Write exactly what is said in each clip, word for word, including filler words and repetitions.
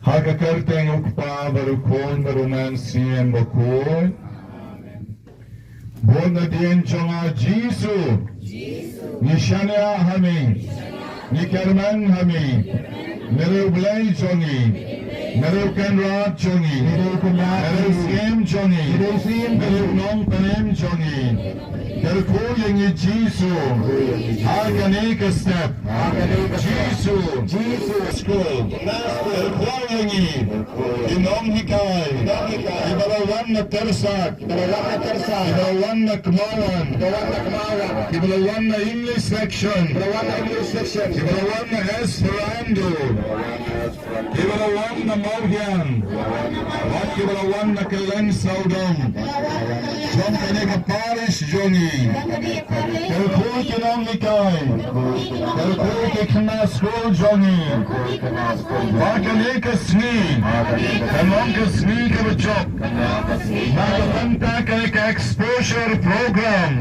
Ha ka kyrteng u Kpa bad u Khun bad u Mynsiem Bakhuid. Bun na dien jong nga Jisu. Ngi shaniah ha me. Ngi kyrmen ha me. Me dei u Blei jong ngi. Me dei u Kynrad jong ngi. Me dei u Kynrad jong ngi. Me dei u Syiem jong ngi. Me dei u Syiem jong ngi. Me dei u Nongpynim jong ngi. Kyrkhu ïa ngi Jisu. Ha kane ka step. Ha kane ka step. Jisu. Jisu. Kyrkhu. Kyrkhu ïa ngi. Ki nonghikai. Kiba la wan na Tyrsak. Kiba la wan na Tyrsak. Kiba la wan na Kmawan. Kiba la wan na Kmawan. Kiba la wan na English section. Kiba la wan na English section. Kiba la wan na Esperanto. Kiba la wan na Mawhiang. Bad kiba la wan na kylleng sawdong. Jong kane ka parish jong ngi. Kyrkhu ki nonghikai. Kyrkhu ki khynnah skul jong ngi. Ba kane ka sngi kan long ka sngi kaba jop na ka bynta kane ka exposure program.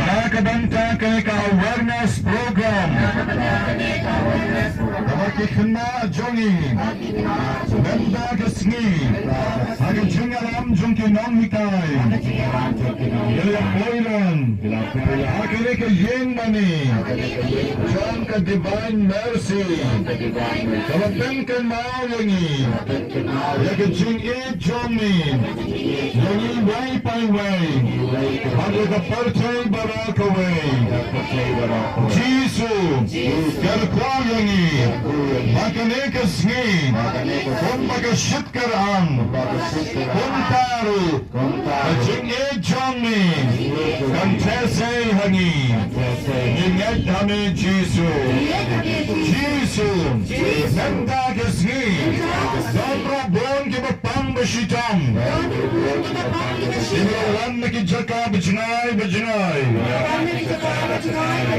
Na ka bynta kane ka awareness program. Kaba ki khynnah jong ngi. Mynta ka sngi ha ka jingïalam jong ki nonghikai. Ki la poi lang ha kane ka ïing mane jong ka Divine Mercy. Kaba pynkynmaw ïa ngi ïa ka jingïeit jong me ïa ngi iwei pa iwei. Bad ïa ka pyrthei baroh kawei. Jisu, kyrkhu ïa ngi ba kane ka sngi kumba ka shit ka rang. Kumta ruh ka jingïeit jong me kan theh sei ha ngi. Ngi ngeit ha me Jisu. Jisu, mynta ka sngi don ruh bun kiba pang ba shitom. Kiba la wan na ki jaka ba jngai ba jngai.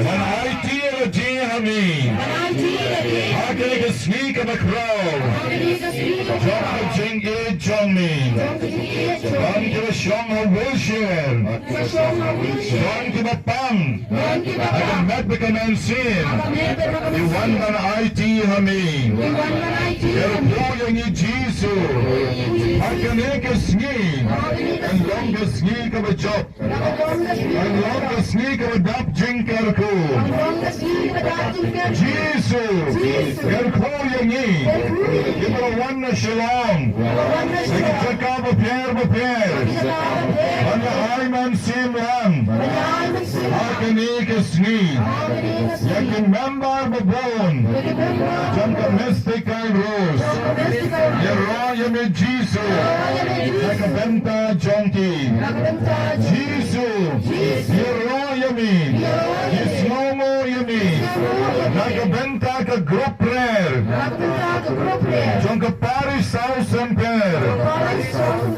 Ban aiti ïa lade ha me ha kane ka sngi kaba khraw jong ka jingïeit jong me. Don kiba shong ha wheelchair. Don kiba pang ha ka met bad ka mynsiem. Ngi wan ban aiti ha me. Kyrkhu ïa ngi Jisu. Ha kane ka sngi kan long ka sngi kaba jop. Kan long ka sngi kaba dap jingkyrkhu. Jisu, kyrkhu ïa ngi kiba la wan na Shillong, na ki jaka bapher bapher, ban ïa ai mynsiem lang ha kane ka sngi. Ïa ki member ba bun jong ka Mystic Rose, ïaroh ïa me Jisu na ka bynta jong ki. Jisu, ïaroh ïa me, ïasngewnguh ïa me na ka bynta ka group prayer jong ka parish South Semper.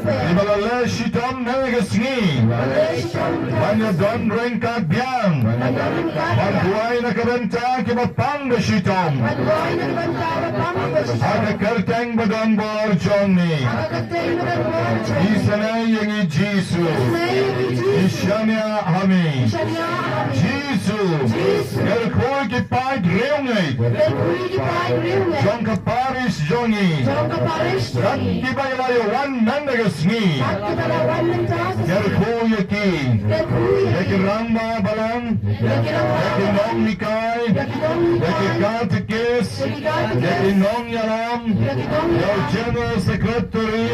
Kiba la leh shitom ha kane ka sngi ban ïadon ryngkat biang ban duwai na ka bynta kiba pang ba shitom. Ha ka kyrteng ba don bor jong me. Isynei ïa ngi Jisu. Ngi shaniah ha me. Jisu. Kyrkhu ïa ki paid riewngeit jong ka parish jong ngi. Kat kiba la ïa wan mynta ka sngi. Kyrkhu ïa ki. Ïa ki rangbah balang. Ïa ki nonghikai. Ïa ki katekist. Ïa ki nongïalam. Ïa u general secretary.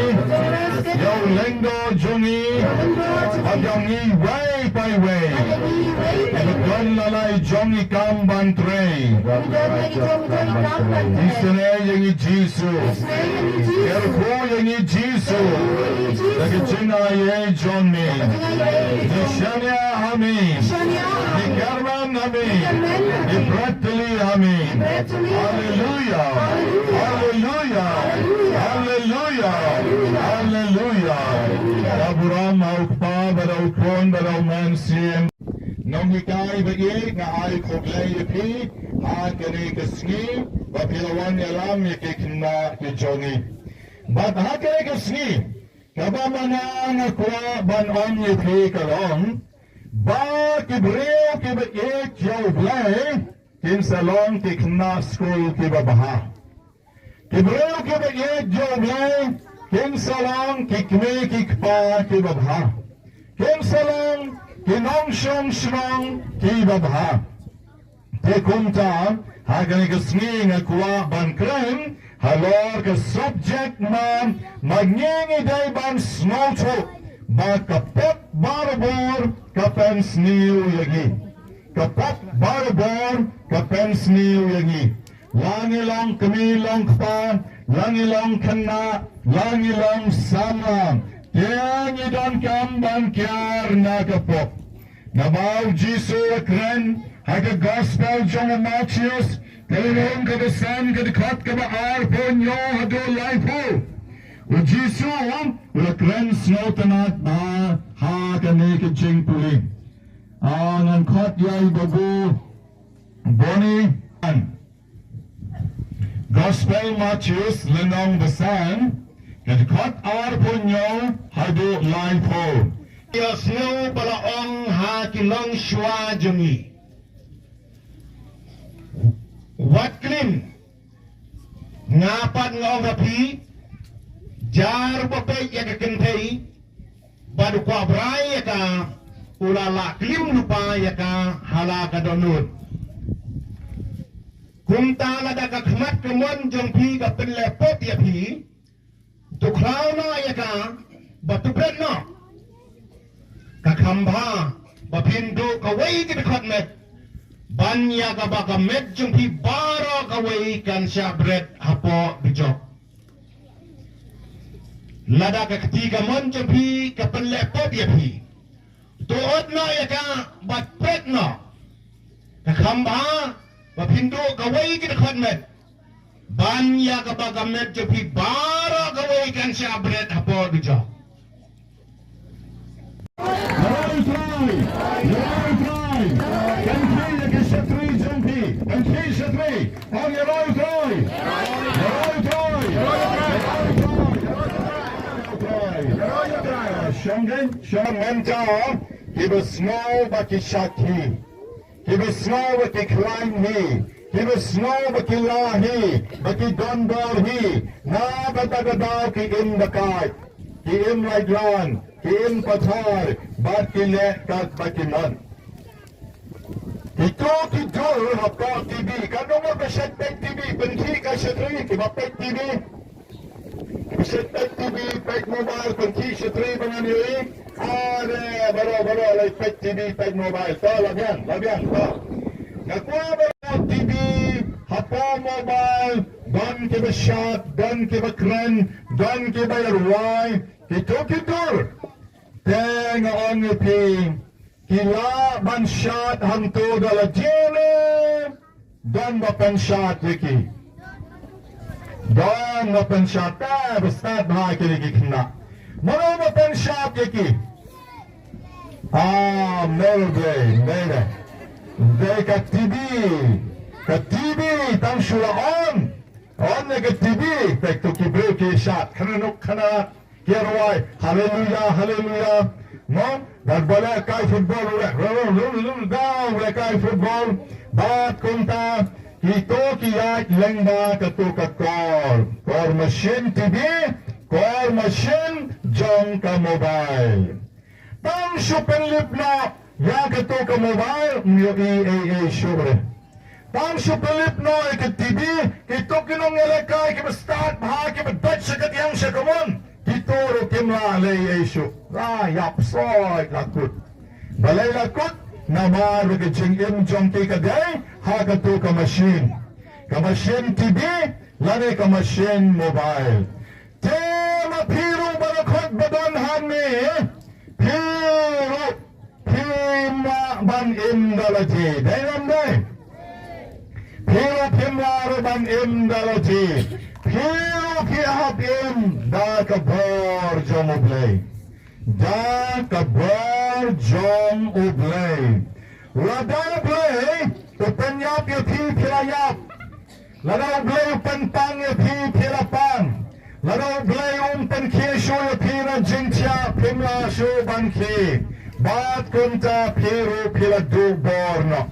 Ïa u lyngdoh jong ngi. Bad ïa ngi iwei pa iwei. Ïa ka don la lai jong ngi kam ban trei. Isynei ïa ngi Jisu. Kyrkhu ïa ngi Jisu. Da ka jingaiei jong me. Ngi shaniah ha me. Ngi kyrmen ha me. Ngi bret tylli ha me. Haleluya. Haleluya. Haleluya. Haleluya. Da burom ha u Kpa bad ha u Khun bad ha u Mynsiem. Nonghikai ba ïeit, nga ai khublei ïa phi ha kane ka sngi ba phi la wan ïalam ïa ki khynnah ki jong ngi. Bad ha kane ka sngi kaba ma nga kwah ban ong ïa phi ka long ba ki briew kiba ïeit ïa U Blei kin sa long ki khynnah skul kiba bha. Ki briew kiba ïeit ïa U Blei kin sa long ki kmie ki kpa kiba bha. Kin sa long ki nongshong shnong kiba bha. Te kumta, ha kane ka sngi nga kwah ban kren halor ka subject ma, ma ngi ngi dei ban sngewthuh ba ka pop barabor ka pynsniew ïa ngi. Ka pop barabor ka pynsniew ïa ngi. La ngi long kmie long kpa, la ngi long khynnah, la ngi long samla, te ngi donkam ban kiar na ka pop. Namar U Jisu u la kren ha ka gospel jong u Mathaios, ka lynnong kaba san, ka dkhot kaba arphew hynñiew haduh laiphew. U Jisu u la kren sngewtynnat bha ha kane ka jingpule. Ah, ngan khot ïa i babu Boni. Gospel Mathaios lynnong ba san, ka dkhot arphew hynñiew haduh laiphew. Ïa sngew ba la ong ha ki longshuwa jong ngi, wat klim. Nga pat nga ong ha phi, jar ba peit ïa ka kynthei bad u kwah brai ïa ka, u la lah klim lypa ïa ka ha la ka dohnud. Kumta lada ka khmat ka mon jong phi ka pynleh pop ïa phi, to khlaw noh ïa ka bad to bret noh. Ka kham bha ba phin duh kawei ka dkhot met ban ïa kaba ka met jong phi baroh kawei kan shah bret hapoh dujok. Lada ka kti ka mon jong phi ka pynleh pop ïa phi, to ot noh ïa ka bad pret noh. Ka kham bha ba phin duh kawei ka dkhot met ban ïa kaba ka met jong phi baroh kawei kan shah bret hapoh dujok. Ïa rai u Trai, ïa rai u Trai. Pynkhih ïa ka shatri jong phi, pynkhih shatri. Ong ïa rai u Trai. Ïa rai u Trai. Ïa rai u Trai. Shong dei, shong mynta, kiba sngew ba ki shakri. Kiba sngew ba ki khlaiñ hi, kiba sngew ba ki lah hi, ba ki don bor hi, na kata ka daw ki im da kait, ki im laitluid, ki im pathar, bad ki leh katba ki mon. Kito ki dur hapoh T V, katno ba shait peit T V, pynkhih ka shatri, kiba peit T V. Shait peit T V, peit mobile, pynkhih shatri ba ngan ïohi. Are, baroh, baroh, la peit T V, peit mobile. To, la biang, la biang, to. Nga kwah baroh T V, hapoh mobile, don kiba shad, don kiba kren, don kiba ïarwai, kito ki dur. Te nga ong ïa phi, ki lah ban shad hangto da la jong ne, don ba pynshad ïa ki. Don ba pynshad, eh, ba stad bha kine ki khynnah. Mano ba pynshad ïa ki? Ah, mel dei, mel dei. Dei ka T V, ka T V tang shu la on. On ïa ka T V, peit to ki briew ki shad, khynnah nuk khynnah. Ki rwai, haleluya, haleluya. Mo, bad ba leh kai football, u leh, u leh kai football. Bad kumta, kito ki ïaid lyngba kato ka kor. Kor machine T V, kor machine jong ka mobile. Tang shu pynlip noh ïa kato ka mobile, ym ïohi ei ei shuh re. Tang shu pynlip noh ïa ka T V, kito ki nongïalehkai kiba stad bha kiba dait sha ka diang sha ka mon, kito ruh kim lah leh ei ei shuh. La ïap soi la kut. Balei la kut? Namar ba ka jingim jong ki ka dei ha kato ka machine. Ka machine T V lane ka machine mobile. Te ma phi ruh baroh khoit ba don hangne, phi ruh phim lah ban im da lade, dei ne ym dei? Phi ruh phim lah ruh ban im da lade. Phi ruh phi hap im da ka bor jong U Blei. Da ka bor jong U Blei. Lada U Blei u pynïap ïa phi, phi la ïap. Lada U Blei u pyntang ïa phi, phi la pang. Lada U Blei um pynkhie shuh ïa phi na jingthiah, phim lah shuh ban khie. Bad kumta phi ruh phi la duh bor noh.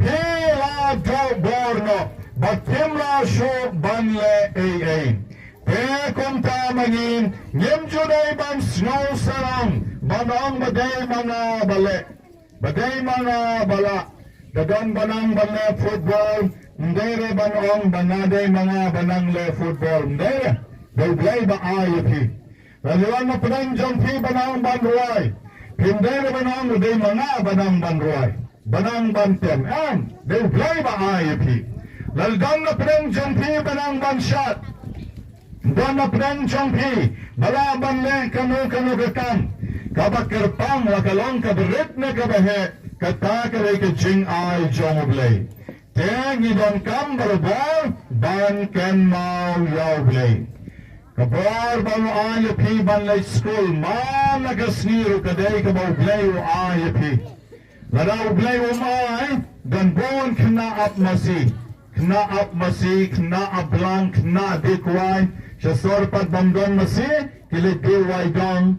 Phi la duh bor noh. Ba kim lah shuh ban leh ei ei. Te kumta ma ngi, ngim ju dei ban sngew sarong ban ong ba dei ma nga ba leh, ba dei ma nga ba lah. Da don ba nang ban leh football, ym dei re ban ong ba nga dei ma nga ba nang leh football, ym dei re. Dei U Blei ba ai ïa phi. Lada don na pdeng jong phi ba nang ban rwai, phim dei re ban ong ba dei ma nga ba nang ban rwai, ba nang ban tem. Em, dei U Blei ba ai ïa phi. Lada don na pdeng jong phi ba nang ban shad, don na pdeng jong phi ba lah ban leh kano kano ka kam kaba kyrpang, la ka long kaba rit ne kaba heh, kata ka dei ka jingai jong U Blei. Te ngi donkam barabor ban kynmaw ïa U Blei. Ka bor ba u ai ïa phi ban leit skul man la ka sngi ruh ka dei kaba U Blei u ai ïa phi. Lada U Blei um ai, don bun khynnah ap masi. Khynnah ap masi, khynnah ap blang, khynnah die kwai. Sha sor pat bym don masi, ki leit die wai dong,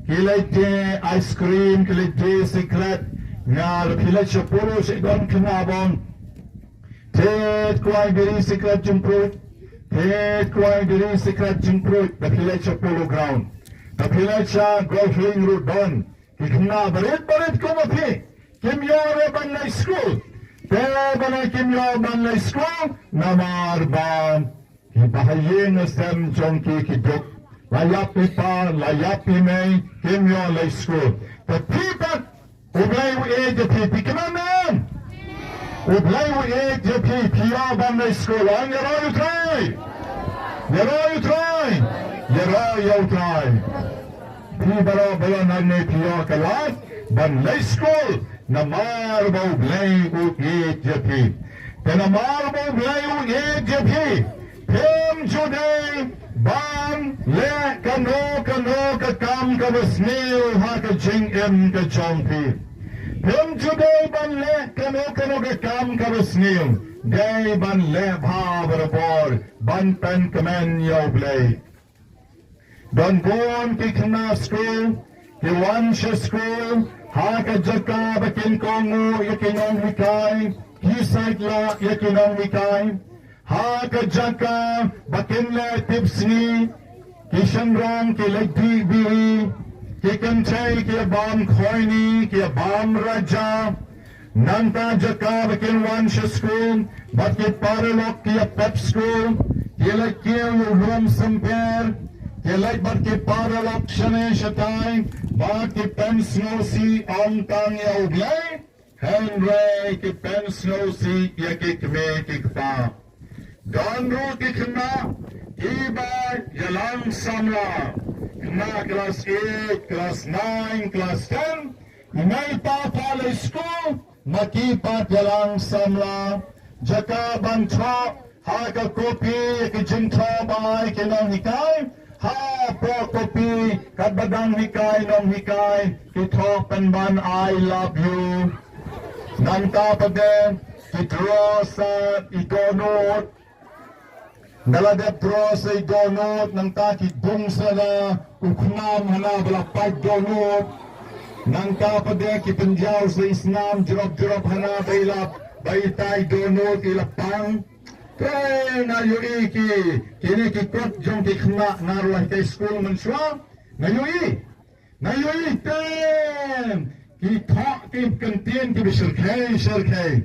ki leit die ice cream, ki leit die sikret. Nga lada phi leit sha Polo, sha don khynnah ba ong, thied kwai biri sikret jingpruid, thied kwai biri sikret jingpruid, lada phi leit sha Polo Ground. Lada phi leit sha Golf Link ruh don. Ki khynnah barit barit kum ma phi, kim ïoh re ban leit skul. Te balei kim ïoh ban leit skul? Namar ba ki bahaïing hasem jong ki ki duk. La ïap i pa, la ïap i mei, kim ïoh leit skul. Te phi pat, U Blei u ïeit ïa phi, phi kmen em? U Blei u ïeit ïa phi, phi ïoh ban leit skul. Ong ïaroh ïa U Trai. Ïaroh ïa U Trai. Ïaroh ïa U Trai. Phi baroh baroh nangne phi ïoh ka lad ban leit skul namar ba U Blei u ïeit ïa phi. Te namar ba U Blei u ïeit ïa phi, phim ju dei ban leh kano kano ka kam kaba sniew ha ka jingim ka jong phi. Phim ju dei ban leh kano kano ka kam kaba sniew. Dei ban leh bha barabor ban pynkmen ïa U Blei. Don bun ki khynnah skul ki wan sha skul ha ka jaka ba kin kohnguh ïa ki nonghikai, ki saitlah ïa ki nonghikai. Ha ka jaka ba kin leh tipsngi, ki shynrang ki leit dih biri, ki kynthei ki bam khoini, ki bam raja. Nangta jaka ba kin wan sha skul bad ki paralok ki ïa pep skul, ki leit kiew ïa u lum symper, ki leit bad ki paralok shane shatai, bad ki pynsngewsih ym tang ïa U Blei, hynrei ki pynsngewsih ïa ki kmie ki kpa. Don ruh ki khynnah kiba ïalang samla, khynnah klas eight, klas nine, klas ten, i mei i pa pat leit skul, ma ki pat ïalang samla. Jaka ban thoh ha ka kopi ïa ki jingthoh ba ai ki nonghikai, hapoh kopi katba dang hikai nonghikai, ki thoh pynban I love you. Nangta pat de ki draw sa i dohnud. Nga la dep draw sa i dohnud, nangta ki dung sa la u khnam hana ba la pait dohnud. Nangta pat de ki pynjaw sa i snam jrop jrop hana ba i la, ba itai dohnud i la pang. Te nga ïohi ki, kine ki kot jong ki khynnah, nga ruh la hikai skul mynshuwa. Nga ïohi, nga ïohi te ki thoh ki kyntien kiba shyrkhei shyrkhei,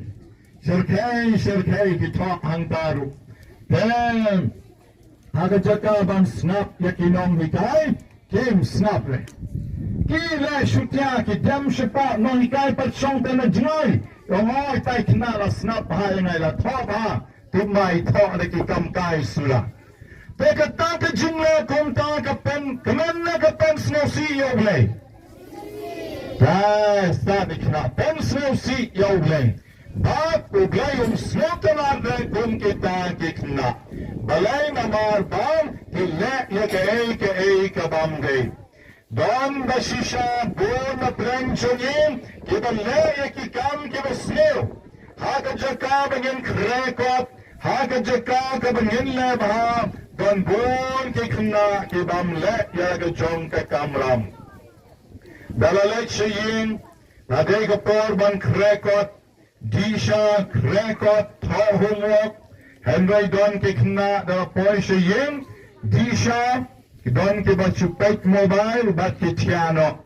shyrkhei shyrkhei ki thoh hangta ruh. Te ha ka jaka ban sngap ïa ki nonghikai, kim sngap re. Ki leh shutia, ki dem shapoh, nonghikai pat shong te na jngai. Ong, oi, tai khynnah la sngap bha ïa nga, la thoh bha. Kumba i thoh da ki kam kai sura. Te kata ka jingleh kumta ka pyn, kmen ne ka pynsngewsih ïa U Blei? Te sa dei khynnah, pynsngewsih ïa U Blei. Bad U Blei um sngewtynnad re kum kita ki khynnah. Balei? Namar ba ki leh ïa kaei kaei ka bym dei. Don ba shisha bun na pdeng jong ngi kiba leh ïa ki kam kiba sniew. Ha ka jaka ba ngin khreh kot, ha ka jaka kaba ngin leh bha, don bun ki khynnah ki bym leh ïa ka jong ka kamram. Da la leit sha ïing, la dei ka por ban khreh kot, dih sha, khreh kot, thoh homework, Hynrei don ki khynnah da poi sha ïing, dih sha, don kiba shu peit mobile bad ki thiah noh.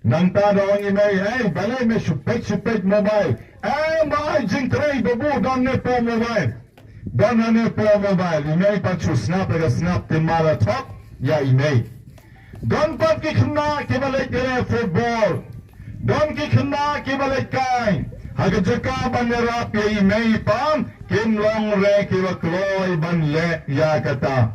Nangta da ong i mei, "Ei, balei me shu peit, shu peit mobile? Em, ba ai jingtrei, babu, don ne poi mobile. Don ne poi mobile." I mei pat shu sngap, ka sngap te mala thok ïa i mei. Don pat ki khynnah kiba leit ïaleh football. Don ki khynnah kiba leit kai. Ha ka jaka ban ïarap ïa i mei i pa, kim long re kiba kloi ban leh ïa kata.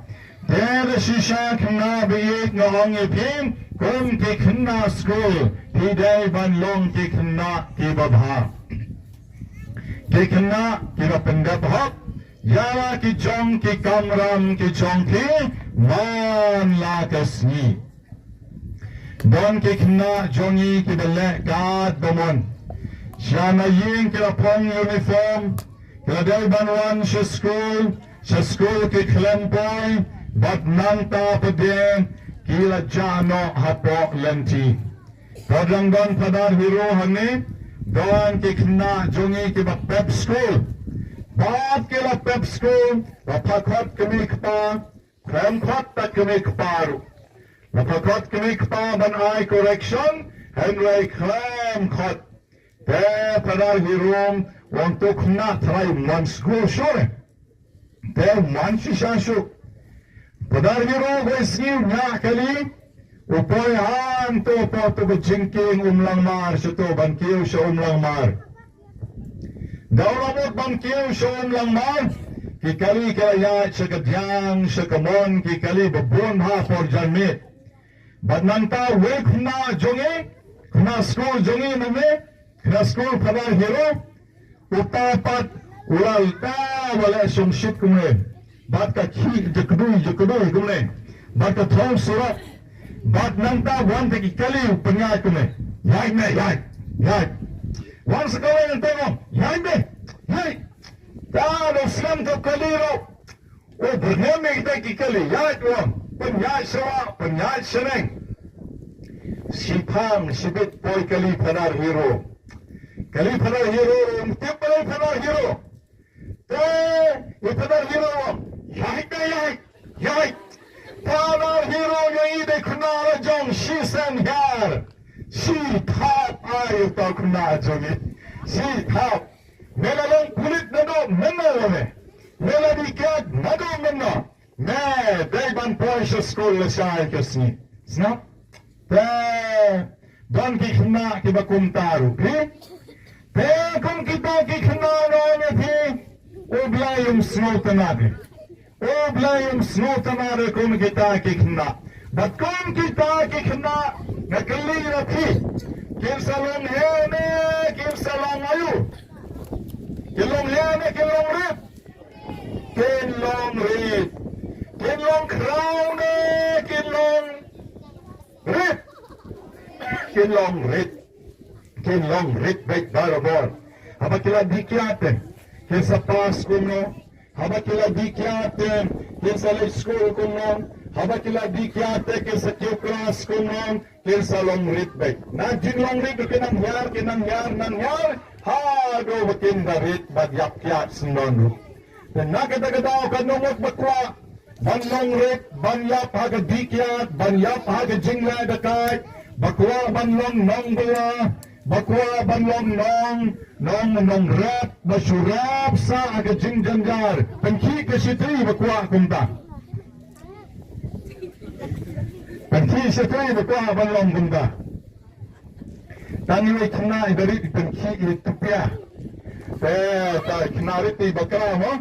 Te da shisha khynnah ba ïeit nga ong ïa phi, kum ki khynnah skul, phi dei ban long ki khynnah kiba bha. Ki khynnah kiba pyndep hok ïa la ki jong ki kamram ki jong phi man la ka sngi. Don ki khynnah jong ngi kiba leh katba mon. Sha na ïing ki la phong uniform, ki la dei ban wan sha skul, sha skul ki khlem poi, bad nangta pat de ki la jah noh hapoh lynti. Pat dang don Phadar Hero hangne, don ki khynnah jong ngi kiba pep skul. Bad ki la pep skul, la pha khot kmie kpa, khlem khot ta kmie kpa ruh. La pha khot kmie kpa ban ai correction, hynrei khlem khot. Te Phadar Hero u ong to khynnah trai man skul shuh. Te man shisha shuh. Phadar Hero u ïa sngi u ñiah kali, u poi hangto hapoh to ka jingkieng Umlangmar, sha to ban kiew sha Umlangmar. Da u la mut ban kiew sha Umlangmar, ki kali ki la ïaid sha ka diang, sha ka mon, ki kali ba bun ha por janmiet. Bad nangta uwei u khynnah jong ngi, khynnah skul jong ngi, name, khynnah skul Phadar Hero, uta pat u la lta ba leh shongshit kumne. Bad ka khih jakdui jakdui kumne. Bad ka thong surok. Bad nangta wan te ki kali u pynïaid kumne. Ïaid me, ïaid, ïaid. Wan sa kawei nangta, ïaid me, ïaid. Ta da u slem ka kali ruh, u byrngem ïa kita ki kali, ïaid, u ong, pynïaid shuwa, pynïaid shaneng. Shiphang shibit poi kali Phadar Hero. Kali Phadar Hero, um tip balei Phadar Hero. Te i Phadar Hero u ong, ïaid me, ïaid, ïaid. Phadar Hero ïa i dei khynnah la jong shisien hiar. Shi thap ai uta u khynnah jong i. Shi thap. Me la long pulit naduh mynno me? Me la dih kiad naduh mynno? Me dei ban poi sha skul lashai ka sngi. Sngap? Te don ki khynnah kiba kumta ruh phi. Te kum kita ki khynnah, nga ong ïa phi, U Blei um sngewtynnad. U Blei um sngewtynnad kum kita ki khynnah. Bad kum kita ki khynnah, nga kylli ïa phi, kin sa long heh ne kin sa long aïu? Kin long heh ne kin long rit? Kin long rit. Kin long khraw ne kin long rit? Kin long rit. Kin long rit beit barabor. Haba ki la dih kiad te, kin sa pass kumno? Haba ki la dih kiad te, kin sa leit skul kumno? Haba ki la dih kiad te, kin sa kiew klas kumno? Kin sa long rit beit. Na jinglong rit ruh kin nang hiar, kin nang hiar, nang hiar, haduh ba kin da rit bad ïap kiad syndon ruh. Te na kata ka daw katno ngut ba kwah ban long rit, ban ïap ha ka dih kiad, ban ïap ha ka jingleh dakaid, ba kwah ban long nongbylla, ba kwah ban long nong, nong, nongrep, ba shu rep sah ha ka jingjynjar. Pynkhih ka shitri ba kwah kumta. Pynkhih shitri ba kwah ban long kumta. Tang iwei i khynnah i da rit i pynkhih i tupia. Te ta i khynnah rit i bakla mo.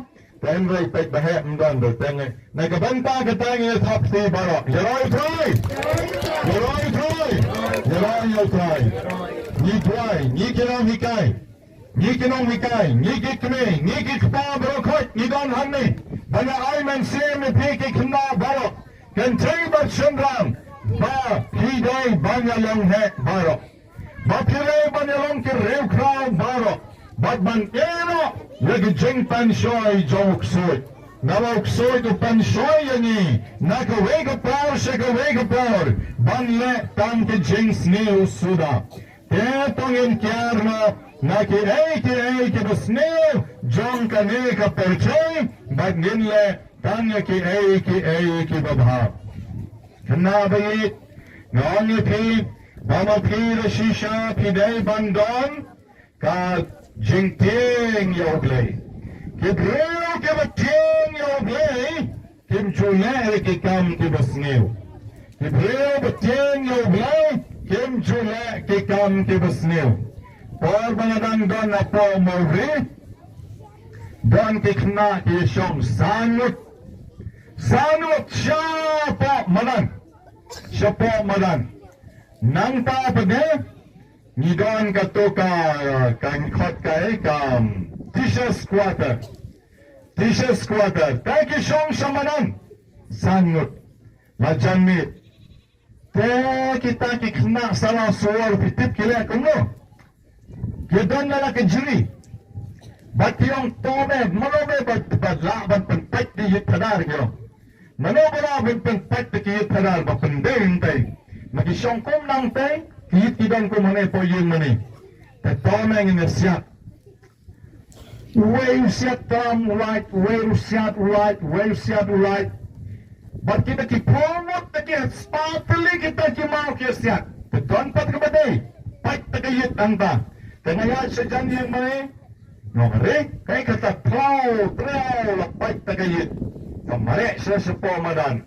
Te hynrei peit ba heh ym don, te teng na ka bynta kata ngi ïa thap kti baroh. Ïaroh ïa U Trai. Ïaroh ïa U Trai. Ïaroh ïa U Trai. Ngi duwai, ngi ki nonghikai. Ngi ki nonghikai, ngi ki kmie, ngi ki kpa baroh khoit ngi don hangne ban ïa ai mynsiem ïa phi ki khynnah baroh, kynthei bad shynrang, ba phi dei ban ïa long heh baroh. Ba phi dei ban ïa long ki riewkhraw baroh, bad ban ïehnoh ïa ki jingpynshoi jong u ksuid. Naba u ksuid u pynshoi ïa ngi na kawei ka por sha kawei ka por ban leh tang ki jingsniew suda. Te to ngin kiar noh Na kiei kiei kiba sniew jong kane ka pyrthei, bad ngin leh tang ïa kiei kiei kiba bha. Kane ba ïeit, nga ong ïa phi, ba ma phi da shisha phi dei ban don ka jingtieng ïa U Blei. Ki briew kiba tieng ïa U Blei kim ju leh ki kam kiba sniew. Ki briew ba tieng ïa U Blei kim ju leh ki kam kiba sniew. Por ba nga dang don hapoh Mawri, don ki khynnah ki shong san ngut, san ngut shapoh madan, shapoh madan. Nangta pat de ngi don kato ka, ka ngi khot ka, eh, ka, um, teachers quarter. Teachers quarter. Te ki shong sha madan san ngut. La jan miet. Te kita ki khynnah sala suor, phi tip ki leh kumno? Ki don la ka jri. Bad ki ong, to me, mano me ba, ba lah ban pynpait ki ïit phadar, ki ong. Mano ba lah ban pynpait ki ïit phadar ba pyndei nangtai. Ma ki shong kum nangtai, ki ïit ki don kum hangne hapoh ïing mane. Te to me, ngin ïa siat. Uwei u siat tram u lait, uwei u siat u lait, uwei u siat u lait. Bad kita ki phew ngut, kita ki spah tylli kita ki maw ki siat. Te don pat kaba dei, pait ta ka ïit hangta. Te nga ïaid sha jan ïing mane, nga ong, re, kaei kata, phew, phew la pait ta ka ïit. Nga mareh sha shapoh madan.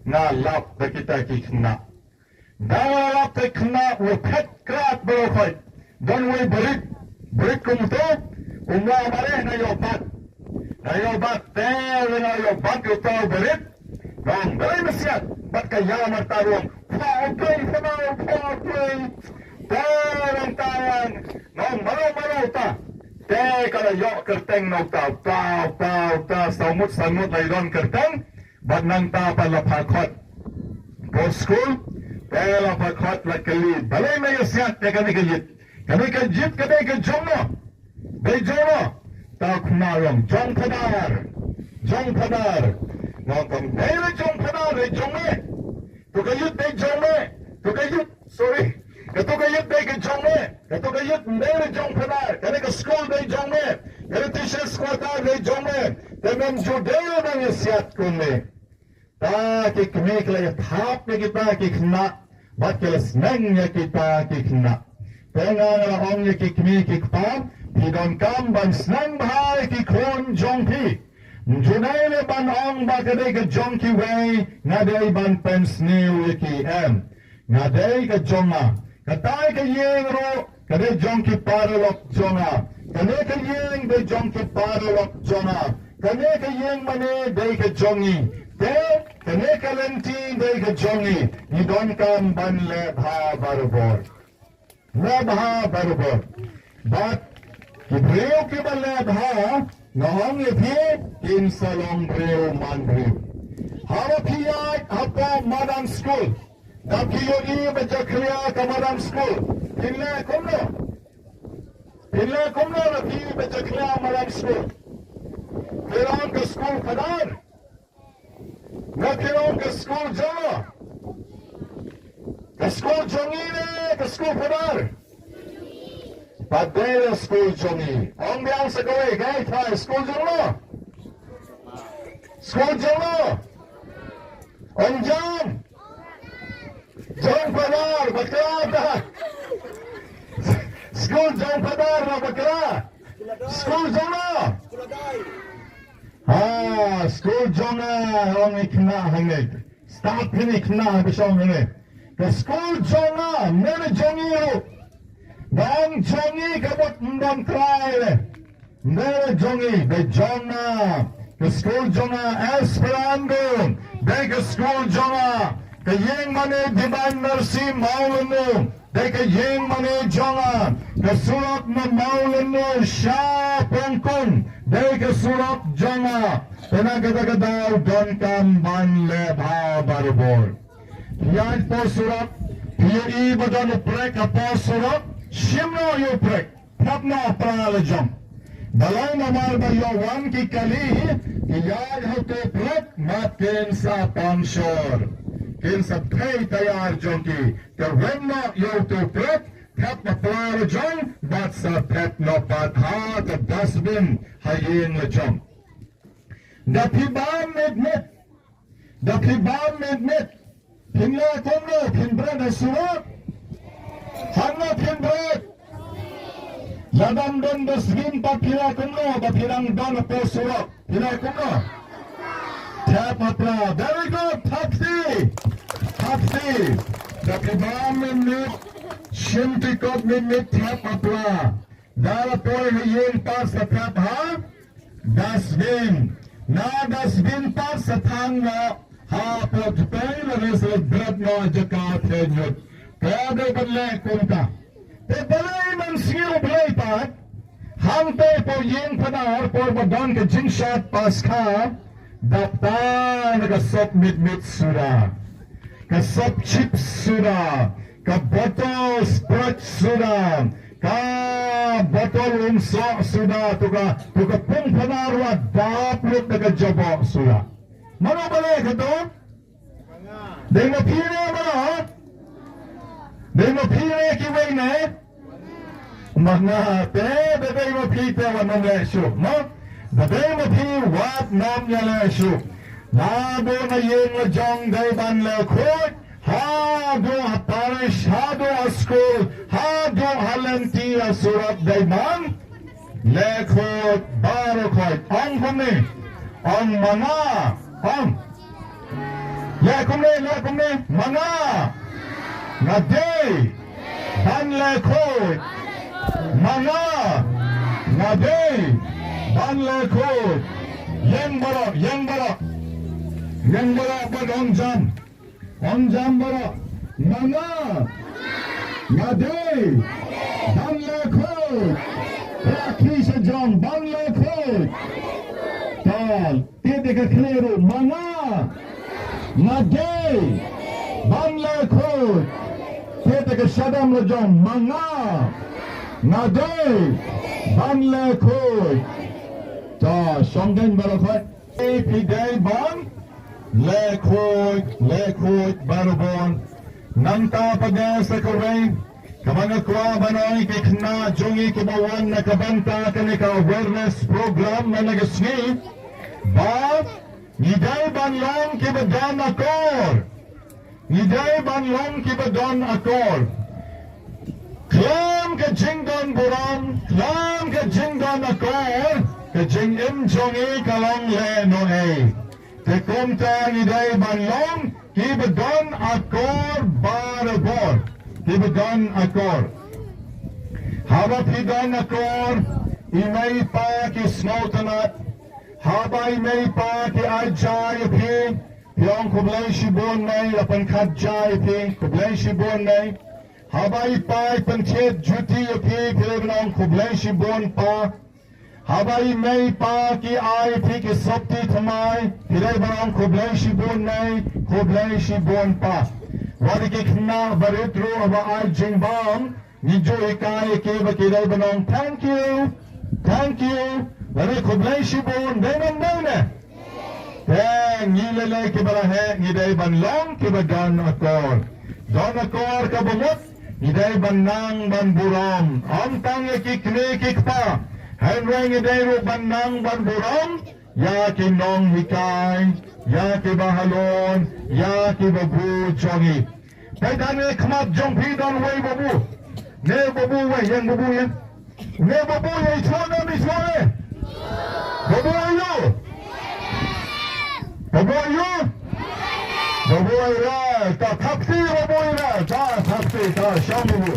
Nga lap da kita ki khynnah. Dang ïalap te khynnah, u phet krad baroh khoit. Don uwei barit, barit kumto, u mut mareh, nga ïoh bat. Nga ïoh bat, te nga ïoh bat ïa uta u barit. Nga ong, balei me siat? Bad ka ïa marta ruh, pha u dei, pha u dei. Te nangta nga ong, mano mano uta. Te ka la ïoh kyrteng na uta, uta, uta, uta, saw ngut, saw ngut la ïoh kyrteng. Bad nangta pat la pha khot. Post school, te la pha khot la kylli, balei me ïa siat ïa kane ka ïit? Kane ka ïit ka dei ka jong no. Dei jong no. Ta u khynnah u ong, jong phadar. Jong phadar. Nga ong, kam dei la jong phadar, dei jong me. To ka ïit dei jong me. To ka ïit, sorry. Kato ka ïit dei ka jong me. Kato ka ïit ym dei la jong phadar. Kane ka skul dei jong me. Kane teachers quarter dei jong me. Te mem ju dei la ban ïa siat kum me. Ta ki kmie ki la ïa thap ïa kita ki khynnah bad ki la sneng ïa kita ki khynnah. Te nga la ong ïa ki kmie ki kpa, phi donkam ban sneng bha ïa ki khun jong phi. Ym ju dei leh ban ong ba ka dei ka jong kiwei, nga dei ban pynsniew ïa ki, em. Nga dei ka jong nga. Katai ka ïing ruh ka dei jong ki paralok jong nga. Kane ka ïing dei jong ki paralok jong nga. Kane ka ïing mane dei ka jong ngi. Te kane ka lynti dei ka jong ngi. Ngi donkam ban leh bha barabor. Leh bha barabor. Bad ki briew kiba leh bha, nga ong ïa phi, kin sa long briew man briew. Haba phi ïaid hapoh madan skul, da phi ïohi ba jakhlia ka madan skul, phin leh kumno? Phin leh kumno da phi ïohi ba jakhlia madan skul? Phin ong ka skul phadar. Nga phi ong ka skul jong nga. Ka skul jong ngi ne ka skul phadar? Pat dei la skul jong ngi. Ong biang sa kawei, kaei, kaei skul jong nga? Skul jong nga. Ong jong. Jong phadar, bakla ta. Skul jong phadar, bakla. Skul jong nga. Ha, skul jong nga, ong i khynnah hangne. Stad phin i khynnah ha ka shong hangne. Ka skul jong nga, mene jong i ruh. Ba ong jong i ka mut ym don trai le. Ym dei jong i, dei jong nga. Ka skul jong nga Esperanto, dei ka skul jong nga. Ka ïing mane Divine Mercy Mawlynnong, dei ka ïing mane jong nga. Ka surok na Mawlynnong sha Pongkun, dei ka surok jong nga. Te na kata ka daw donkam ban leh bha barabor. Ïaid hapoh surok, phi ïohi ba don u prek hapoh surok, shim noh ïa u prek. Phah noh pra la jong. Balei? Namar ba ïoh wan ki kali, ki ïaid ha uto u prek, mat kin sa pang shor. Kin sa thei tayar jong ki. Te wan noh ïa uto u prek, thep ha pla la jong, bad sa thep noh pat ha ka dustbin ha ïing la jong. Da phi bam mit mit, da phi bam mit mit, phin leh kumno, phin bret ha surok? Hangno phin bret? Lada ym don dustbin pat phi leh kumno, ba phi dang don hapoh surok? Phi leh kumno? Thep ha pla. Very good. Thap kti. Thap kti. Da phi bam mit mit, shim ti kot mit mit, thep ha pla. Da la poi ha ïing pat sa thep ha dustbin. Na dustbin pat sa thang noh hapoh tpei, lane sa bret noh jaka theh ñiut. Te dei ban leh kumta. Te balei, mynsngi U Blei pat, hangtei hapoh ïing Phanar, por ba don ka jingshad Paskha, dap tang na ka sop mit mit suda, ka sop chips suda, ka botol Sprite suda, ka botol umsoh suda, to ka, to ka pung Phanar ruh dap lut da ka jaboh suda. Mano ba leh kato? Dei ma phi ne mano? Dei ma phi ne kiwei ne? Ma nga te, da dei ma phi te wat nym leh shuh, mo? Da dei ma phi wat nym ïaleh shuh. Naduh na ïing la jong dei ban leh khuid, haduh ha parish, haduh ha skul, haduh ha lynti ha surok dei ban leh khuid baroh khoit. Ong kumne, ong ma nga, ong. Leh kumne, leh kumne, ma nga, nga dei ban leh khuid. Ma nga, nga dei ban leh khuid. Ïeng baroh, ïeng baroh. Ïeng baroh bad ong jam. Ong jam baroh. Ma nga, nga dei ban leh khuid. Rakhi sha jong, ban leh khuid. Tang, te te ka khlieh ruh, ma nga, nga dei ban leh khuid. Te te ka shadem la jong, ma nga, nga dei ban leh khuid. Ta, shong keiñ baroh khoit. Phi dei ban leh khuid, leh khuid barabor. Nangta pat sa kawei kaba nga kwah ban ong ïa ki khynnah jong ngi kiba wan na ka bynta kane ka awareness program man la ka sngi, ba ngi dei ban long kiba don akor. Ngi dei ban long kiba don akor. Khlem ka jingdon burom, khlem ka jingdon akor, ka jingim jong ngi ka long lehnohei. Te kumta ngi dei ban long kiba don akor barabor. Kiba don akor. Haba phi don akor, i mei i pa ki sngewtynnat. Haba i mei i pa ki ai ja ïa phi, phi ong khublei shibun mei, la pynkhat ja ïa phi, khublei shibun mei. Haba i pa i pynthied juti ïa phi, phi dei ban ong khublei shibun pa. Haba i mei i pa ki ai ïa phi ki sopti thymmai, phi dei ban ong khublei shibun mei, khublei shibun pa. Wat ïa ki khynnah barit ruh haba ai jingbam, ngi ju hikai ïa ki ba ki dei ban ong thank you, thank you, lane khublei shibun, dei ne ym dei ne? Te ngi lei lei kiba la heh ngi dei ban long kiba don akor. Don akor kaba mut ngi dei ban nang ban burom. Ym tang ïa ki kmie ki kpa, hynrei ngi dei ruh ban nang ban burom ïa ki nonghikai, ïa ki bahalor, ïa ki babu jong ngi. Peit hangne khmat jong phi don uwei babu. Ne babu uwei, ïeng babu ïeng. Ne babu ïa i chuh ne ym i chuh ne? Babu ïa u. Babu ïa u. Babu ïa u. Ta thap kti babu ïa u. Ta thap kti, ta shong babu.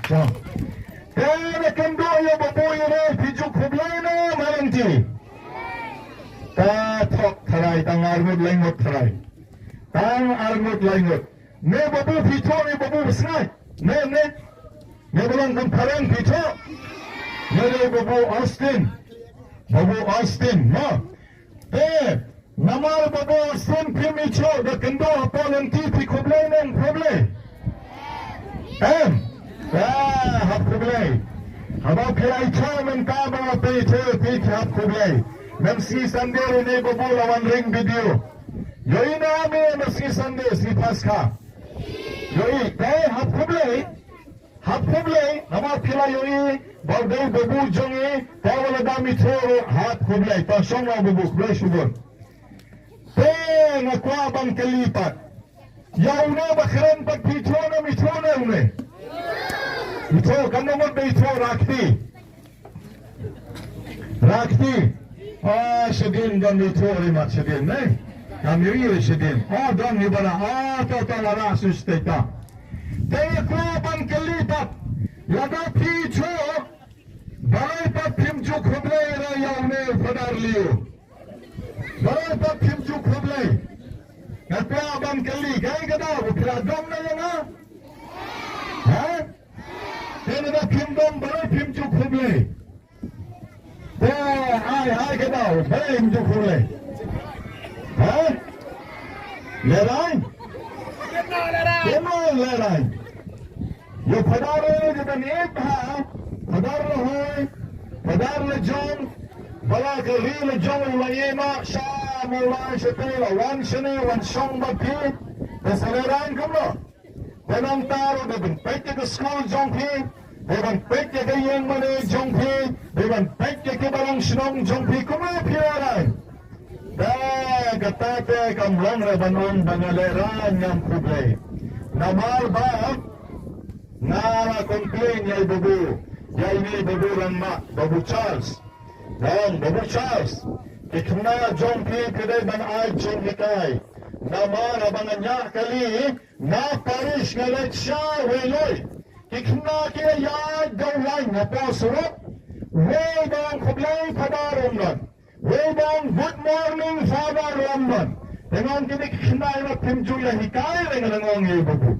Shong. Te na kynduh ïa babu ïa u phi ju khublei ne ma lynti. Ta thok tharai tang arngut laingut tharai. Tang arngut laingut. Ne babu phi chuh ne babu Basngai? Ne, ne. Ne ba long kum phareng phi chuh? Ne, ne babu Austin. Babu Austin, mo. Te namar babu Austin phim i chuh, da kynduh hapoh lynti phi khublei ne em khublei? Em. Ah, hap khublei. Haba phi ai chuh mynta ba phi chuh phi hap khublei. Mynsngi Sunday ruh ne babu la wan ring video. Ïohi ne em, mynsngi Sunday, sngi Paskha. Ïohi, te hap khublei. Hap khublei, namar phi la ïohi ba u dei babu jong ngi, te wat la da mih thuh ruh, hap khublei, to shong noh babu, khublei shibun. Te nga kwah ban kylli pat, ïa une ba kren pat phi thuh ne, mih thuh ne une? Mih thuh, kam da mut ba ïa thuh, rakti. Rakti. Ah, shadien don ïa thuh ri mat shadien ne. Kam ïa ri shadien. Oh, don hi bana. Ah, to to la ra su state ta. Te ïa kwah ban kylli pat, lada phi thuh, balei pat phim ju khublei ïa une u Phadar Liu? Balei pat phim ju khublei? Nga kwah ban kylli, kaei ka daw, phi la dom na ïa nga? Ha? Te lada phim dom, balei phim ju khublei? Te ai, ai ka daw, balei phim ju khublei? Ha? Lehraiñ? Kumno lehraiñ? Ïa u Phadar Liu jong ngi, ha, Phadar Lahoi, Phadar la jong, ba la ka ri la jong u la ïeh noh, sha Mawlai shatei la wan shane wan shong bad phi, te sa lehraiñ kumno? Te nangta ruh dei ban peit ïa ka skul jong phi, dei ban peit ïa ka ïing mane jong phi, dei ban peit ïa ki balang shnong jong phi, kumno phi lehraiñ? Te kata te kam long re ban ong ba nga lehraiñ, ngam khublei. Namar ba nga la complain ïa i babu, ïa ine i babu rangbah, Babu Charles. Nga ong, Babu Charles, ki khynnah jong phi phi dei ban ai jinghikai. Namar haba nga ñiah kali na parish, nga leit sha Weiloi, ki khynnah ki ïaid da u lain hapoh surok, wei ba ong khublei Phadar Umnon, wei ba ong good morning Phadar Umnon. Te nga ong kine ki khynnah, ïa phim ju ïa hikai re? Nga la ong ïa i babu.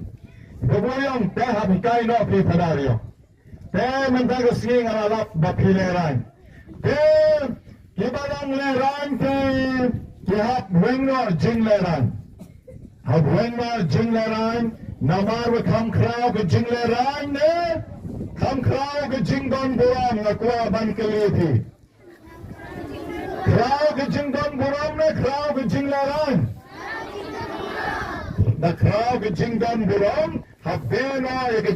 I babu i ong te hap hikai noh phi Phadar, i ong. Te mynta ka sngi nga la lap ba phi lehraiñ. Te kiba dang lehraiñ te ki hap weng noh jinglehraiñ. Hap weng noh jinglehraiñ, namar ba kham khraw ka jinglehraiñ ne kham khraw ka jingdon burom, nga kwah ban kylli phi. Khraw ka jingdon burom ne khraw ka jinglehraiñ? Da khraw ka jingdon burom, hap beh noh ïa ka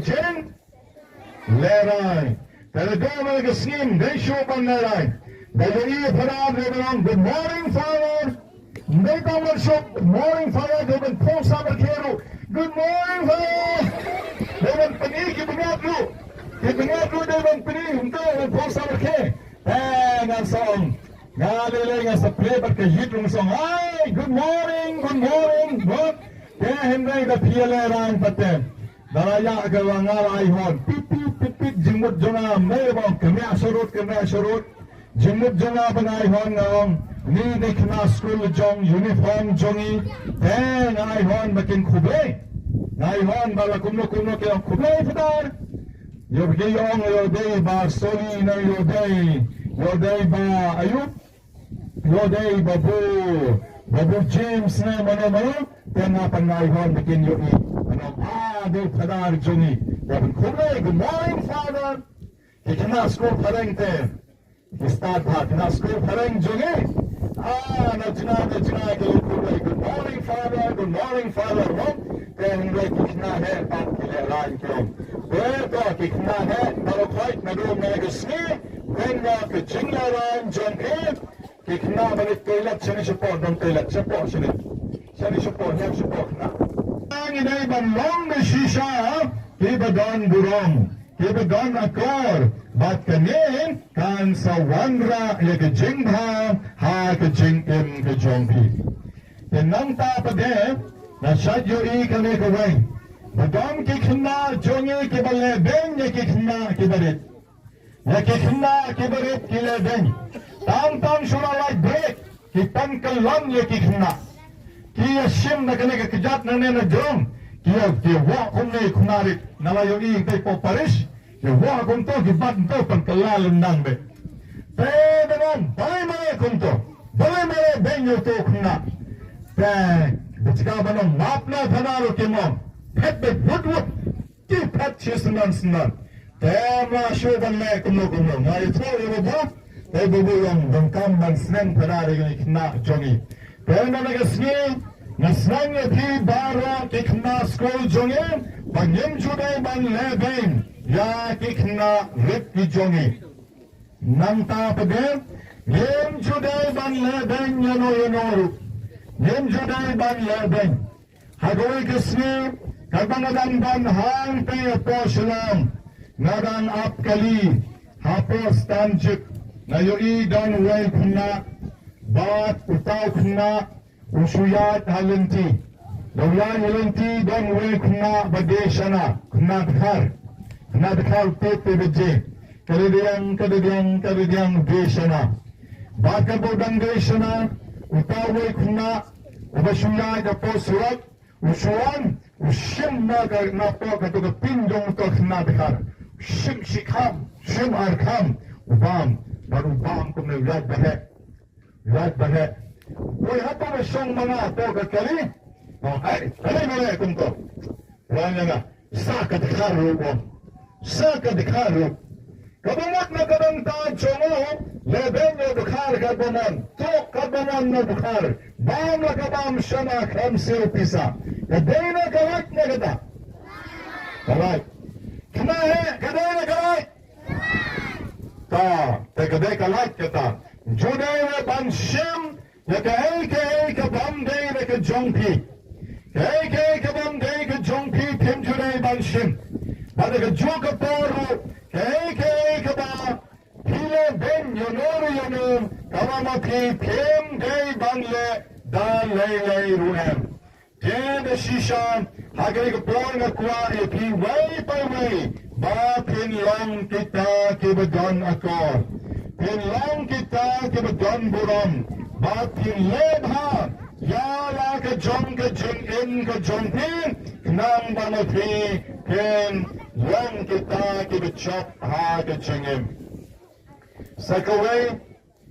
jinglehraiñ. Te lada dei ka sngi ym dei shuh ban lehraiñ, da ïohi Phadar dei ban ong, good morning Father. Ym dei tang ban shu good morning Father, dei ban phong samrkhie ruh, good morning Father. Dei ban pyni ki bniat ruh, ki bniat ruh dei ban pyni, ym dei ban phong samrkhie. Te ngan sa ong, nga lei lei nga sa plie bad ka ïit ruh, nga sa ong, hi, good morning, good morning, good. Te hynrei da phi ïa lehraiñ pat te, da la ïa ka la nga la ai hon, pit pit pit pit, jingmut jong nga ym dei ba ong kynriah sharud, kynriah sharud. Jingmut jong nga ba nga ai hon, nga ong, ni dei khynnah skul jong, uniform jong ngi. Te nga ai hon ba kin khublei. Nga ai hon ba la kumno kumno ki ong, khublei Phadar. Ïoh ki ïa ong ïoh dei Bah Soli ne ïoh dei, ïoh dei Bah Ayub, ïoh dei Babu, Babu James ne mano mano. Te nga pat nga ai hon ba kin ïohi, mano, ah, dei Phadar jong ngi. Ïa ban khublei, good morning Father. Ki khynnah skul phareng te ki stad bha, khynnah skul phareng jong ngi. Ah, na jngai na jngai ki la khublei, good morning Father, good morning Father, no? Te hynrei ki khynnah heh pat ki lehraiñ ki ong. Te to ki khynnah heh, baroh khoit naduh mynne ka sngi, weng noh ka jinglehraiñ jong phi. Ki khynnah ban leit toilet shane shapoh, don toilet shapoh shane. Shane shapoh, shane shapoh khynnah. Ngi dei ban long da shisha kiba don burom, kiba don akor, bad kane kan sa wanrah ïa ka jingbha ha ka jingim ka jong phi. Te nangta pat de nga shait ïohi kane kawei, ba don ki khynnah jong ngi kiba leh beiñ ïa ki khynnah kiba rit. Ïa ki khynnah kiba rit ki leh beiñ. Tang tang shu la lait break, ki pan kyllon ïa ki khynnah. Ki ïa shim na kane ka kjat nangne na jrong. Ki ïa, ki ïa wah kumne ïa khynnah rit. Nga la ïohi te hapoh parish, ki ïa wah kumto, ki bat kumto, pan kylla lyndang beit. Te dang ong, balei me leh kumto? Balei me leh beiñ ïa uto u khynnah? Te ba jaka ban ong map na thana ruh kim ong. Phet beit wut wut. Ki phet shi snem snem. Te ma shu ban leh kumno kumno. Nga ïathuh ïa babu. Te babu ong donkam ban sneng Phadar ïa ki khynnah jong ngi. Te na ka sngi nga sneng ïa phi baroh ki khynnah skul jong ngi ba ngim ju dei ban leh beiñ. ïa ki khynnah rit ki jong ngi. Nangta pat de, ngim ju dei ban leh beiñ ïano ïano ruh. Ngim ju dei ban leh beiñ. Ha kawei ka sngi, katba nga dang don hangtei hapoh Shillong, nga dang ap kali hapoh Stanchik, nga ïohi don uwei u khynnah bad uta u khynnah u shu ïaid ha lynti. Da u ïaid ha lynti don uwei u khynnah ba die shana, khynnah dkhar, khynnah dkhar te te baje. Ka dei diang, ka dei diang, ka dei diang die shana. Bad katba u dang die shana, uta uwei u khynnah uba shu ïaid hapoh surok, u shu wan, u shim na ka, napoh kata ka pin jong uta u khynnah dkhar. U shim shikham, u shim arkham, u bam, bad u bam kumne, u ïaid ba heh. Ïaid ba heh. Poi hato ba shong ma nga hapoh ka kali. Oh, ai, kali ma leh kumto. Wan ïa nga. Sa ka dkhar ruh, wan. Sa ka dkhar ruh. Kaba mut na ka bynta jong u, leh beiñ ïa u dkhar katba mon. Tuh katba mon na u dkhar. Bam la ka bam shana, khlem siew pisa. Ka dei na ka lait ne kata? Ka lait. Khynnah heh, ka dei na ka lait? Ta, te ka dei ka lait kata. Ju dei ruh ban shim ïa kaei kaei ka bym dei na ka jong phi. Kaei kaei ka bym dei ka jong phi, phim ju dei ban shim. Bad ha kajuh ka por ruh, kaei kaei kaba phi leh beiñ ïano ruh ïano, kaba ma phi phim dei ban leh da lei lei ruh em. Te da shisha, ha kane ka por nga kwah ïa phi uwei pa uwei, ba phin long kita kiba don akor. Phin long kita kiba don burom, ba phin leh bha ïa la ka jong ka jingim ka jong phi, khnang ba ma phi phin long kita kiba jop ha ka jingim. Sa kawei,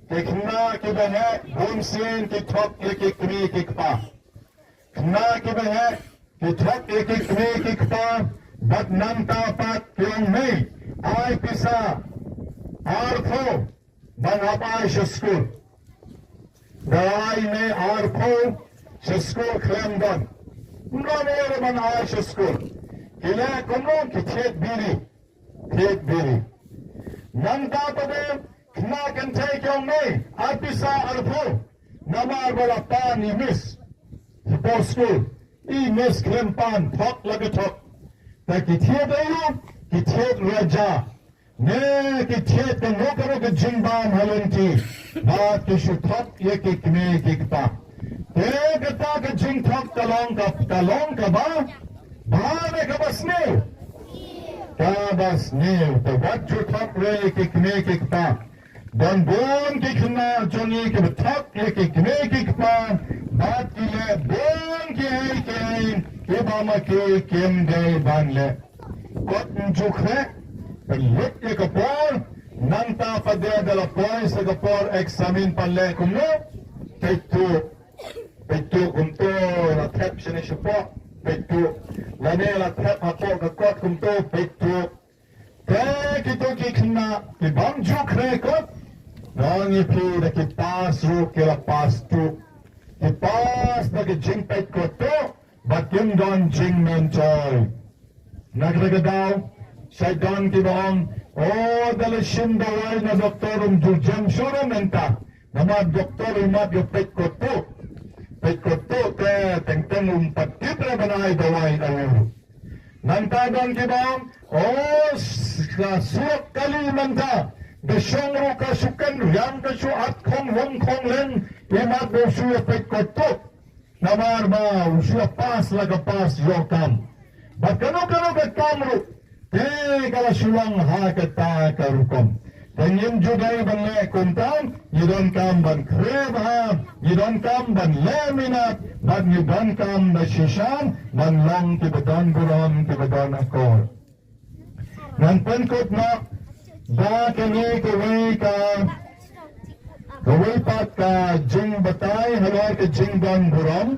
ki khynnah kiba heh, bun sien ki thok ïa ki kmie ki kpa. Khynnah kiba heh, ki thok ïa ki kmie ki kpa, bad nangta pat ki ong, mei, ai pisa arphew ban hap ai sha skul. Da ai mei arphew sha skul khlem don. Ym don ei ruh ban ai sha skul. Ki leh kumno? Ki thied biri. Thied biri. Nangta pat de, khynnah kynthei ki ong, mei, ai pisa arphew. Namar ba la pan i miss hapoh skul. I miss khlem pan, thok la ka thok. Te ki thied aïu? Ki thied raja. Ne ki thied kano kano ka jingbam ha lynti. Bad ki shu thok ïa ki kmie ki kpa. Te kata ka jingthok ka long ka, ka long kaba bha ne kaba sniew? Kaba sniew. Te wat ju thok re ïa ki kmie ki kpa. Don bun ki khynnah jong ngi kiba thok ïa ki kmie ki kpa, bad ki leh bun kiei kiei kiba ma ki kim dei ban leh. Kot ym ju khreh, pynlut ïa ka por, nangta pat de da la poi sa ka por eksamin, pan leh kumno? Peit tuh. Peit tuh kumto, la thep shane shapoh, peit tuh. Lane la thep hapoh ka kot kumto, peit tuh. Te kito ki khynnah ki bym ju khreh kot, nga ong ïa phi, da ki pass ruh ki la pass tuh. Ki pass da ka jingpeit kot tuh, bad kim don jingmyntoi. Na kata ka daw, sa don kiba ong, o, da la shim dawai na doktor, ym ju jem shuh ruh mynta. Namar doktor u mat ïa u peit kot tuh. Peit kot tuh te teng teng um pat tip re ban ai dawai aïu. Nangta don kiba ong, o, s-, ka surok kali mynta, da shong ruh ka shu kynriang, ka shu at khong hum khong leng, i mat ba u shu ïa peit kot tuh. Namar ba u shu ïa pass la ka pass ïoh kam. Bad kano kano ka kam ruh, te ka la shu long ha kata ka rukom. Te ngim ju dei ban leh kumta, ngi donkam ban khreh bha, ngi donkam ban leh minot, bad ngi donkam da shisha ban long kiba don burom, kiba don akor. Ngan pynkut noh ba kane kawei ka, kawei pat ka jingbatai halor ka jingdon burom.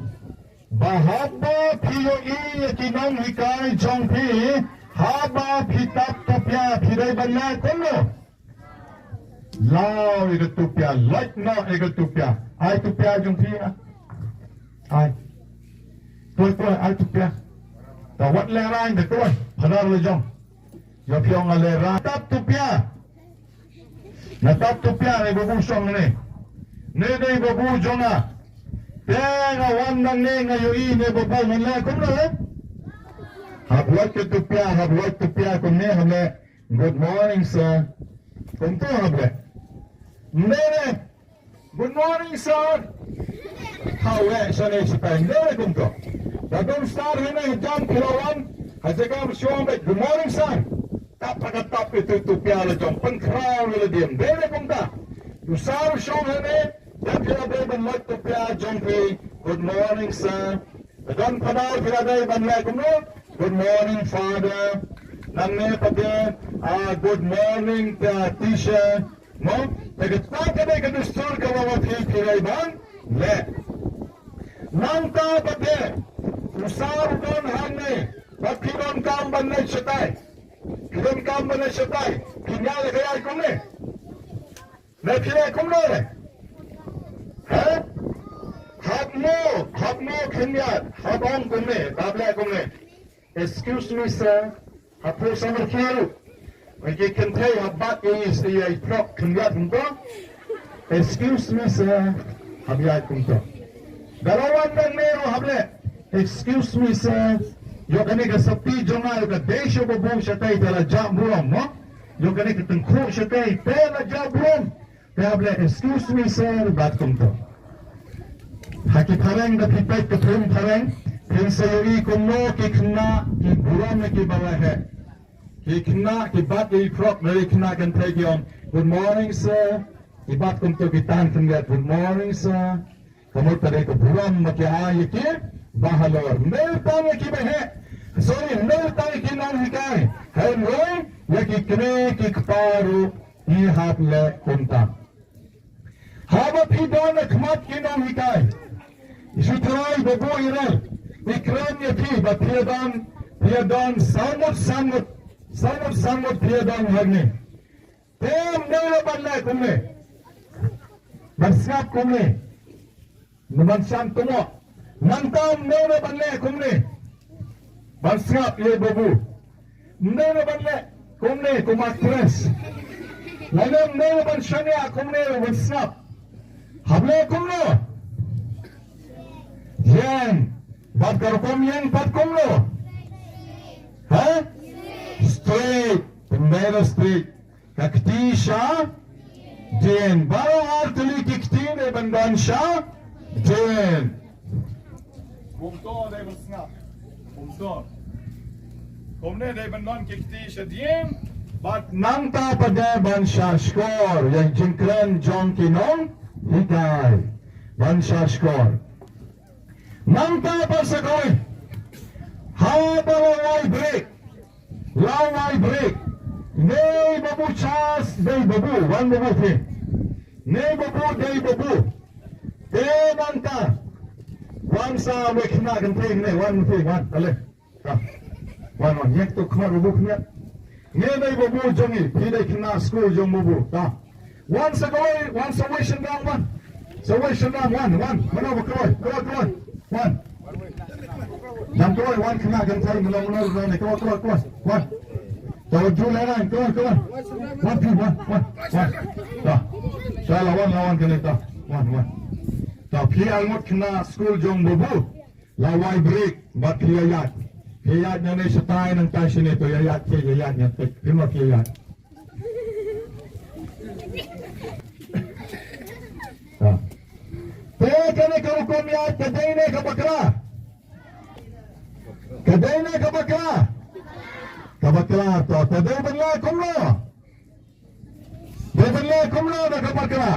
Ba haba phi ïohi ïa ki nonghikai jong phi, haba phi tap tupia, phi dei ban leh kumno? Law ïa ka tupia, lait noh ïa ka tupia. Ai tupia jong phi, ah. Ai. Tuh, tuh, ai tupia. Te wat lehrain te, tuh, phadar la jong. Ïa phi ong ale ra tap tu pia. Nga tap tu pia ne babu shong ne. Ne dei babu jong nga. Te nga wan nangne nga ïohi ne babu ngan leh kumno eh. Hap lait ka tu pia, hap lait tu pia kumne hap leh. Good morning sir. Kumto hap leh. Ne ne. Good morning sir. Hawe shane shatai ne kumto. Da dong star hane jam phi la wan. Ha jaka ba shuwa bad good morning sir. Tap ha ka tap itu tu pia la jong pynkhraw la diem. Dei ne kumta. U sir shong hane. Dei phi la dei ban lait tu pia jong phi. Good morning sir. Don Father phi la dei ban leh kumno. Good morning Father. Nangne pat de, ah, good morning, ah, teacher. Mo, te kata ka dei ka dustur kaba ma phi phi dei ban leh. Nangta pat de, u sir u don hangne, bad phi donkam ban leit shatai. Phi donkam ban leit shatai. Phin ïaid ka ïaid kumne. Ne phi leh kumno ne? He? Hap mo, hap mo khyndiat, hap ong kumne, hap leh kumne. Excuse me sir. Hap phuh samar khia ruh. Ki kynthei hap bat ïa i, ïa i phrok khyndiat kumto. Excuse me sir. Hap ïaid kumto. Da la wan nangne ruh hap leh. Excuse me sir. Ïoh kane ka sopti jong nga ïoh ka dei sha babu shatai te la jah burom mo. Ïoh kane ka tyngkhuh shatai te la jah burom. Te hap leh excuse me sir bad kumto. Ha ki phareng da phi peit ka phlim phareng. Phin sa ïohi kumno ki khynnah ki burom ïa ki ba la heh. Ki khynnah ki bat ïa i phrok, da ki khynnah kynthei ki ong good morning sir. Ki bat kumto ki tan khyndiat good morning sir. Ka mut ka dei ka burom ba ki ai ïa ki ba halor. Ym dei tang ïa ki ba heh. Sorry, ym dei tang ïa ki nonghikai. Hynrei ïa ki kmie ki kpa ruh ngi hap leh kumta. Haba phi don ha khmat ki nonghikai, i shu tharai babu Irel, i kren ïa phi ba phi don, phi don saw ngut, saw ngut, saw ngut, saw ngut phi don hangne. Te ym dei ruh ban leh kumne. Ban sngap kumne. Ban shaniah kumno. Nangta ym dei ruh ban leh kumne. Ban sngap ïa babu. Ym dei ruh ban leh kumne kum actress. Lane ym dei ruh ban shaniah kumne ruh ban sngap. Hap leh kumno. Ïeng. Bad ka rukom ïeng pat kumno. Ha? Straight. Ym dei ruh straight. Ka kti sha dien. Baroh ar tylli ki kti dei ban don sha dien. Kumto dei ban sngap. Kumto. Kumne dei ban don ki kti sha dien. Bad nangta pat dei ban sha shkor ïa i jingkren jong ki nonghikai. Ban sha shkor. Nangta pat sa kawei. Haba la wai break. La wai break. Nei babu Charles, nei babu, wan babu phi. Nei babu, nei babu. Te nangta. Wan sa wei khynnah kynthei nei, wan phi, wan, ale. Ta. Wan, wan, ïeng tu khmat babu khmat. Ngi dei babu jong ngi, phi dei khynnah skul jong babu. Ta. Wan sa kawei, wan sa wei shynrang wan. Sa wei shynrang wan, wan. Mano ba kawei, kawei, kawei. Wan. Jam kawei, wan khynnah kynthei, mano, mano, mano, kawei, kawei, kawei. Wan. Ta, wan ju leh ran, kawei, kawei. Wan phi, wan, wan, wan. Ta. Ta la wan, la wan kane ta. Wan, wan. Ta phi ar ngut khynnah skul jong babu. La wai break, bad phi ïaid. Phi ïaid nangne shatai nangta shane to ïaid, phi ïaid nangta. Phi ma phi ïaid. Ah. Te kane ka rukom ïaid ka dei ne ka bakla. Ka dei ne ka bakla. Ka bakla to, te dei ban leh kumno. Dei ban leh kumno da ka bakla.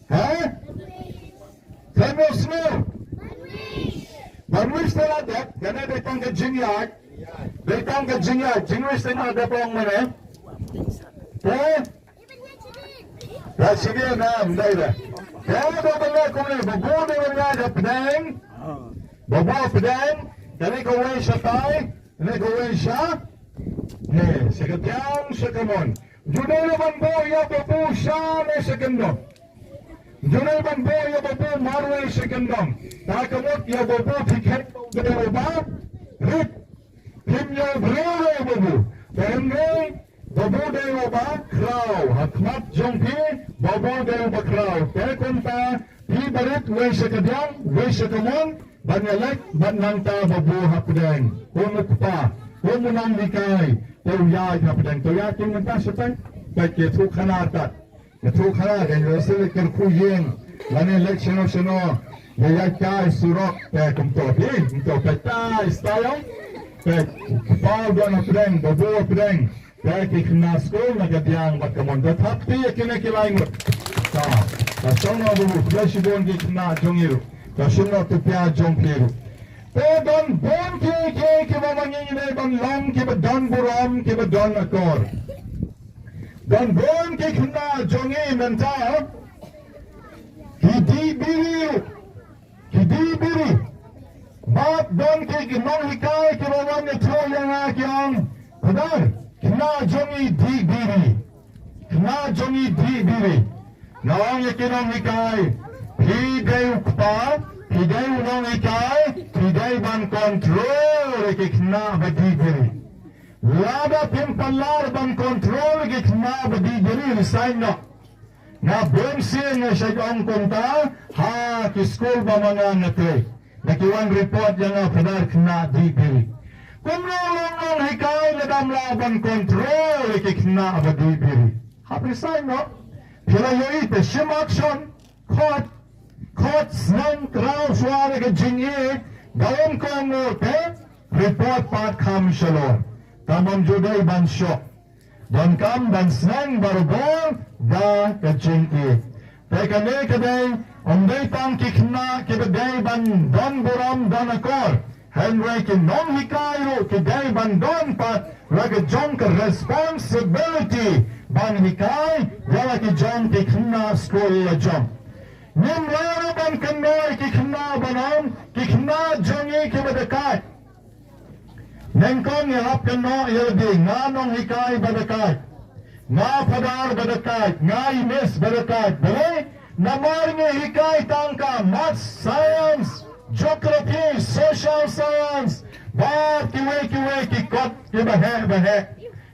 He? Kynmaw sniew. Ban wis te la dep, kane dei tang ka jingïaid. Dei tang ka jingïaid, jingwis te la dep ong mane. Te? Da sini na, ym dei da. Te dei ban leh kumne, babu dei ban leh da pdeng. Babu pdeng, kane kawei shatai. Ne kawei sha ne, sha ka thiang sha ka mon. Ju dei ruh ban buh ïa babu sha ne sha kyndong. Ju dei ban buh ïa babu marwei sha kyndong. Ta ka mut ïa babu phi khet ba u dei uba rit. Phim ïoh briew ruh ïa babu. Te hynrei, babu dei uba khraw, ha khmat jong phi, babu dei uba khraw. Te kumta, phi barit, wei sha ka diang, wei sha ka mon, ban ïaleit bad nangta babu hapdeng. Kum u kpa, kum u nonghikai, te u ïaid hapdeng. Te u ïaid ïa mynta shatai, peit ki thuk khana tat. Ka thuk khana ka ïoh sylli kyrkhu ïing. Lane leit shano shano. Ïa ïa kai surok te kumto. Hi, kumto peit tai style. Peit kpa u don hapdeng, babu hapdeng. Te ki khynnah skul na ka diang bad ka mon. Da thap ti ïa kine ki lai ngut. Ta. Ta shong noh babu. Peit shibun ki khynnah jong i ruh. Ta shong noh tu pia jong phi ruh. Te don bun ki ki kiba ma ngi ngi dei ban long kiba don burom kiba don akor. Don bun ki khynnah jong ngi mynta ki dih biri, ki dih biri. Bad don ki, ki nonghikai kiba wan ïathuh ïa nga ki ong, Phadar, khynnah jong ngi dih biri. Khynnah jong ngi dih biri. Nga ong ïa ki nonghikai, phi dei u kpa, phi dei u nonghikai, phi dei ban control ïa ki khynnah ba dih biri. Lada phim palat ban control ki khynnah ba dih biri, resign noh. Nga bun sien nga shait ong kumta ha ki skul ba ma nga nga trei. Da ki wan report ïa nga, Phadar, khynnah dih biri. Kumno long nonghikai lada phim lah ban control ïa ki khynnah ba dih biri? Hap resign noh. Phi la ïohi te shim action. Khot, khot sneng kraw shuwa da ka jingïeit, da wan kohnguh te report pat kham shalor. Te ym ju dei ban shoh. Donkam ban sneng barabor da ka jingïeit. Te kane ka dei, ym dei tang ki khynnah kiba dei ban don burom don akor. Hynrei ki nonghikai ruh ki dei ban don pat la ka jong ka responsibility ban hikai ïa la ki jong ki khynnah skul la jong. Ngim lah ruh ban kynnoh ïa ki khynnah ban ong ki khynnah jong ngi kiba dakaid. Nyngkong ïa hap kynnoh ïa lade, nga nonghikai ba dakaid, nga phadar ba dakaid, nga i miss ba dakaid. Balei? Namar ngi hikai tang ka maths, science, geography, social science bad kiwei kiwei ki kot kiba heh ba heh.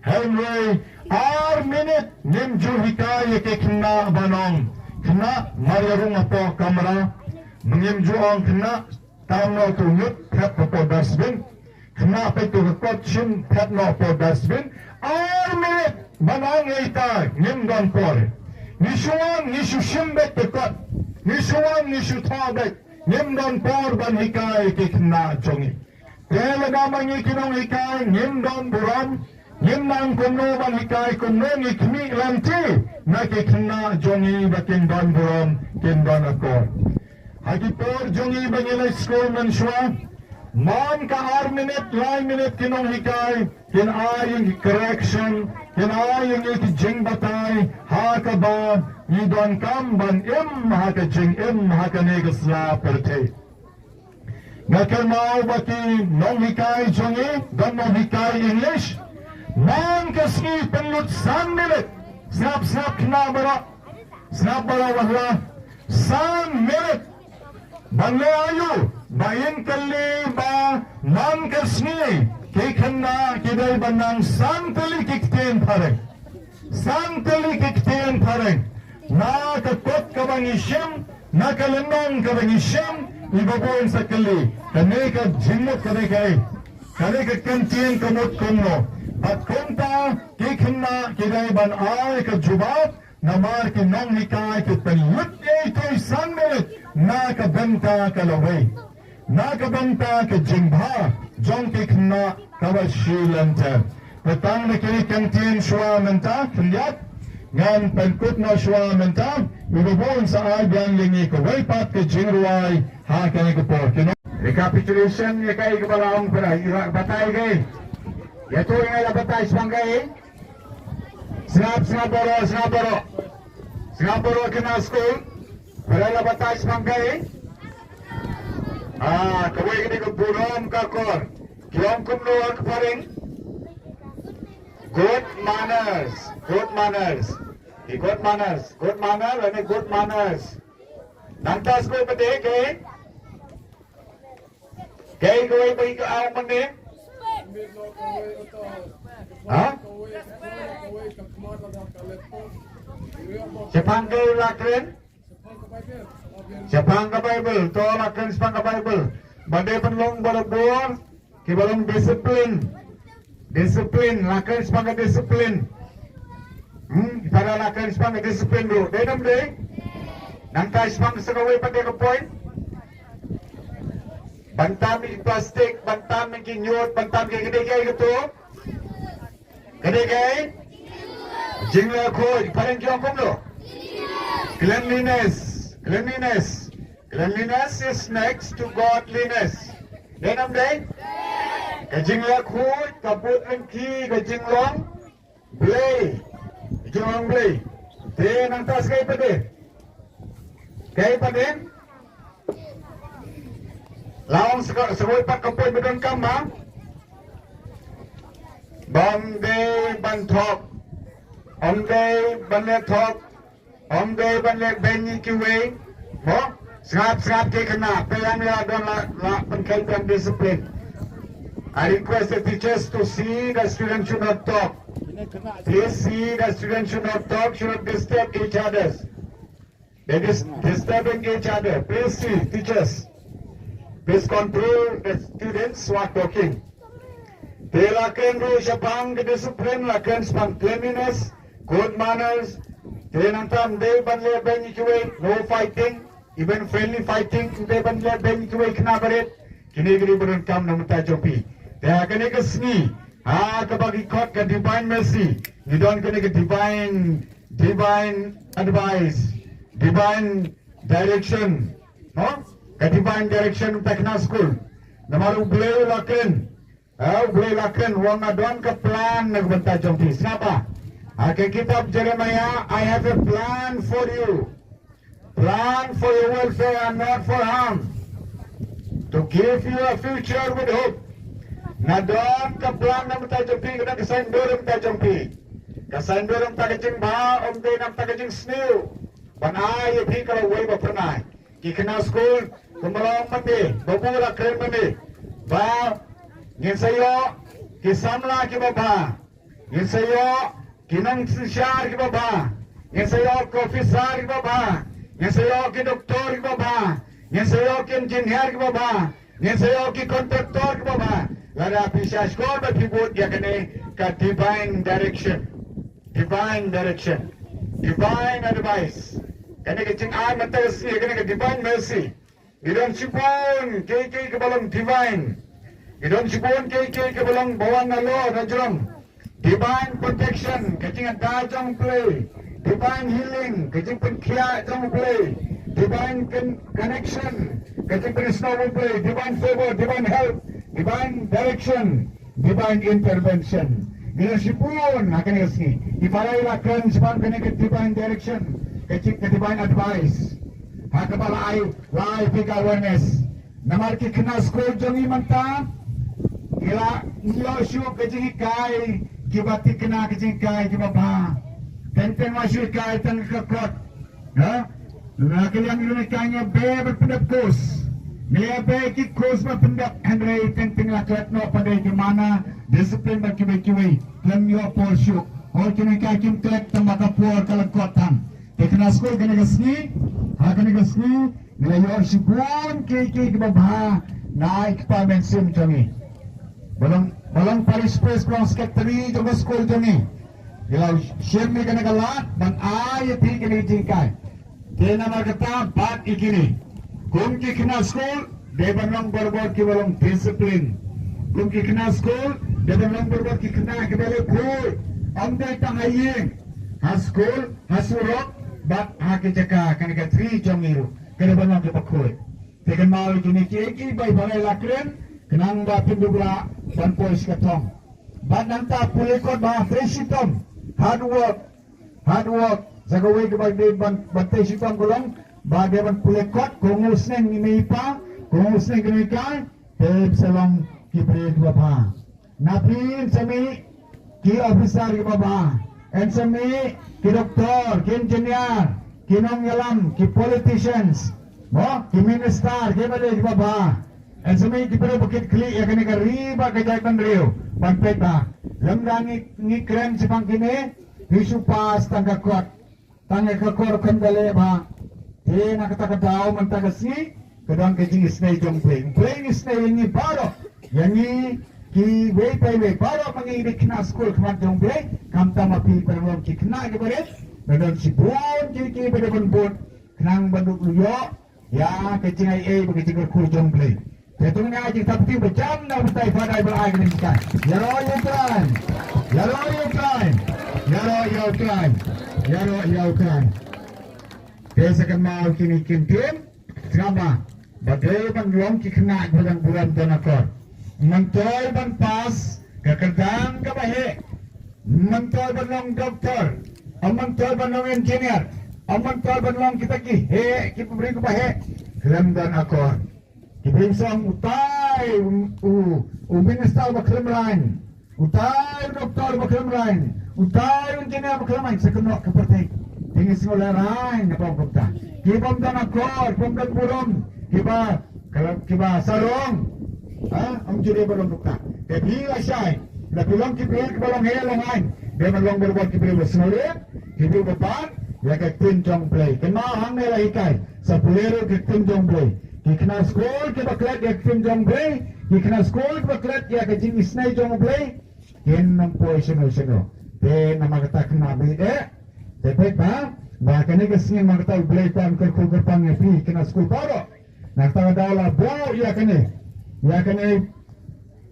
Hynrei ar minit ngim ju hikai ïa ki khynnah ban ong, khynnah, mar ïa rung hapoh kamra. Ngim ju ong, khynnah, tam noh tu ngut, phet hapoh dustbin. Khynnah, peit tu ka kot shim, phet noh hapoh dustbin. Ar minit ban ong ïa ita, ngim don por. Ngi shu wan, ngi shu shim beit ka kot. Ngi shu wan, ngi shu thoh beit. Ngim don por ban hikai ïa ki khynnah jong ngi. Te lada ma ngi ki nonghikai ngim don burom, ngim nang kumno ban hikai, kumno ngi khmih lynti na ki khynnah jong ngi ba kin don burom, kin don akor? Ha ki por jong ngi ba ngi leit skul mynshuwa, man ka ar minit, lai minit ki nonghikai kin ai ïa ngi correction, kin ai ïa ngi ki jingbatai ha kaba ngi donkam ban im ha ka jingim ha kane ka sla pyrthei. Nga kynmaw ba ki nonghikai jong ngi, don nonghikai English, man ka sngi pynlut san minit. Sngap, sngap khynnah baroh. Sngap baroh, wahla. San minit. Ban leh aïu? Ba in kylli ba man ka sngi ki khynnah ki dei ban nang san tylli ki ktien phareng. San tylli ki ktien phareng. Na ka kot kaba ngi shim, na ka lynnong kaba ngi shim, i babu in sa kylli, kane ka jingmut kane kaei? Kane ka kyntien ka mut kumno? Bad kumta ki khynnah ki dei ban ai ka jubab, namar ki nonghikai ki pynlut ïa itu i san minit na ka bynta ka lawei, na ka bynta ka jingbha jong ki khynnah kaba shi lynter. Te tang na kine ki kyntien shuwa mynta, khyndiat ngan pynkut noh shuwa mynta, i babu un sa ai biang ïa ngi kawei pat ka jingrwai ha kane ka por. Ki nong- Recapitulation ïa kaei kaba la ong, para, i la batai kaei? Ïa to, ïa la batai shaphang kaei? Sngap, sngap baroh, sngap baroh. Sngap baroh khynnah skul. Para, la batai shaphang kaei? Ah, kawei ka dei ka burom ka akor. Ki ong kumno ha ka phareng? Good manners, good manners. Ki good manners, good manner lane good manners. Nangta skul ba dei kaei? Kaei kawei ba ngi ka ong mynne? Ha? Shaphang kaei la kren? Shaphang ka Baibl, to la kren shaphang ka Baibl. Ba dei ban long barabor kiba long discipline. Discipline, la kren shaphang ka discipline. Hmm, para la kren shaphang ka discipline ruh. Dei ne ym dei? Nangta shaphang sa kawei pat de ka point. Ban tam ïa ki plastik, ban tam ïa ki ñiut, ban tam ïa ki dei kaei kato? Ka dei kaei? Jingleh khuid. Phareng ki ong kumno? Cleanliness. Cleanliness. Cleanliness is next to godliness. Dei ne ym dei? Ka jingleh khuid, ka bud ryngki, ka jinglong Blei. Ka jinglong Blei. Te nangta sa kaei pat de? Kaei pat de? La ong sa ka, sa kawei pat ka point ba donkam, ha? Ba ym dei ban thok. Ym dei ban leh thok. Ym dei ban leh beiñ ïa kiwei. Mo? Sngap, sngap ki khynnah. Pyrshang ïa don la, la pynkheiñ ban discipline. I request the teachers to see the students should not talk. Please see the students should not talk, should not disturb each others. They dis- disturbing each other. Please see, teachers. Please control the students who are talking. Te la kren ruh shaphang ka discipline, la kren shaphang cleanliness, good manners. Te nangta ym dei ban leh beiñ ïa kiwei, no fighting, even friendly fighting, ym dei ban leh beiñ ïa kiwei khynnah barit. Kine ki dei ba donkam na bynta jong phi. Te ha kane ka sngi, ha kaba ki khot ka Divine Mercy, ngi don kane ka divine, divine advice, divine direction, no? Ka divine direction na bynta khynnah skul. Namar U Blei u la kren, ha, U Blei u la kren, u ong nga don ka plan na ka bynta jong phi. Sngap bha. Ha ka kitab Jeremiah, "I have a plan for you. Plan for your welfare and not for harm. To give you a future with hope." Nga don ka plan na ka bynta jong phi, nga don ka saiñdur na ka bynta jong phi. Ka saiñdur na ka bynta ka jingbha, ym dei na ka bynta ka jingsniew. Ban ai ïa phi ka lawei ba phyrnai. Ki khynnah skul, kumba la ong mynne, ba u la kren mynne, ba ngin sa ïoh ki samla kiba bha, ngin sa ïoh ki nongsynshar kiba bha, ngin sa ïoh ki officer kiba bha, ngin sa ïoh ki doktor kiba bha, ngin sa ïoh ki engineer kiba bha, ngin sa ïoh ki contractor kiba bha. Lada phi shah shkor ba phi bud ïa kane ka divine direction. Divine direction. Divine advice. Kane ka jingai mynta ka sngi, kane ka divine mercy. Ngi don shibun kiei kiei kiba long divine. Ngi don shibun kiei kiei kiba long ba wan na law na jrong. Divine protection, ka jingïada jong U Blei. Divine healing, ka jingpynkhiah jong U Blei. Divine con- connection, ka jingpynsngew U Blei. Divine favor, divine help, divine direction, divine intervention. Ngi don shibun ha kane ka sngi. I para i la kren shaphang kane ka divine direction, ka jing- ka divine advice. Ha kaba la ai, la ai phi ka awareness. Namar ki khynnah skul jong ngi mynta ki la ïoh shuh ka jinghikai kiba thikna, ka jinghikai kiba bha. Teng teng la shu hikai tang ka kot. Ha? Na ka liang ngi ïa ka ngi ïa bei ban pyndep course. Ngi ïa bei ki course ban pyndep, hynrei teng teng la klet noh pat de ki mana discipline bad kiwei kiwei. Khlem ïoh por shuh. Hooid, kine ki kim klet tang ba ka por ka la kot tang. Te khynnah skul kane ka sngi, ha kane ka sngi, ngi la ïoh shibun kiei kiei kiba bha na i kpa mynsiem jong ngi. Ba long, ba long parish priest, ba long secretary jong ka skul jong ngi. Ngi la shim ïa kane ka lad ban ai ïa phi kine ki jinghikai. Te namar kata bad ïa kine, kum ki khynnah skul, dei ban long barabor kiba long discipline. Kum ki khynnah skul, dei ban long barabor ki khynnah kiba leh khuid. Ym dei tang ha ïing, ha skul, ha surok, bad ha ki jaka, kane ka tri jong ngi ruh, ka dei ban long kiba khuid. Te kynmaw ïa kine kiei kiei ba i ba ngi la kren, khnang ba phin dup lah ban poi sha ka thong. Bad nangta pule kot ba trei shitom, hard work, hard work, sa kawei kaba dei ban, ban trei shitom ka long ba dei ban pule kot, ko ngeit sneng i mei i pa, ko ngeit sneng kane ka, te sa long ki briew kiba bha. Na phi yn sa mih ki officer kiba bha, yn sa mih ki doktor, ki engineer, ki nongïalam, ki politicians, mo, ki minister, ki M L A kiba bha. Hynrei ki briew ba kit khlieh ïa kane ka ri bad ka jaitbynriew ban peit ba lymda ngi, ngi kren shaphang kine, ngi shu pass tang ka kot, tang ka kot kham da leh bha. Te na kata ka daw mynta ka sngi ka don ka jingisynei jong U Blei. U Blei un isynei ïa ngi baroh, ïa ngi kiwei pa kiwei baroh ma ngi ki dei ki khynnah skul khmat jong U Blei. Khamtam ma phi paralok ki khynnah kiba rit, la don shibun ki, kiba dei ban bud khnang ban ïoh ïa ka jingai ei bad ka jingkyrkhu jong U Blei. Te to ngin ai jingthap kti ba jan na u batai Father ba ai ka jingkyrkhu. Ïaroh ïa U Trai. Ïaroh ïa U Trai. Ïaroh ïa U Trai. Ïaroh ïa U Trai. Te sa kynmaw kine ki ktien, sngap bha, ba dei ban long ki khynnah kiba dang burom don akor. Myntoi ban pass ka kyrdan kaba heh, myntoi ban long doktor, ym myntoi ban long engineer, ym myntoi ban long kita ki heh, ki briew kiba heh, khlem don akor. Ki briew song utai u, u, u minister ba khlem rain, utai u doktor ba khlem rain, utai u engineer ba khlem rain, sa kynnoh ka pyrthei. Te ngi sngew lehrain na pom kumta. Ki bym don akor, bym don burom, kiba, kiba sarong. Ha, ym ju dei ba long kumta. Te phi lashai, la phi long ki briew kiba long heh long ain, dei ban long barabor ki briew ba sngewlem, ki briew ba pan ïa ka ktien jong U Blei. Kynmaw hangne la hikai, sa pule ruh ka ktien jong U Blei. Ki khynnah skul kiba klet ïa ka ktien jong U Blei, ki khynnah skul kiba klet ïa ka jingisynei jong U Blei, kin ym poi shano shano. Te namar kata khynnah baieit, te peit ba, ba kane ka sngi namar kata U Blei un kyrkhu kyrpang ïa phi khynnah skul baroh. Na kata ka daw la buh ïa kane, ïa kane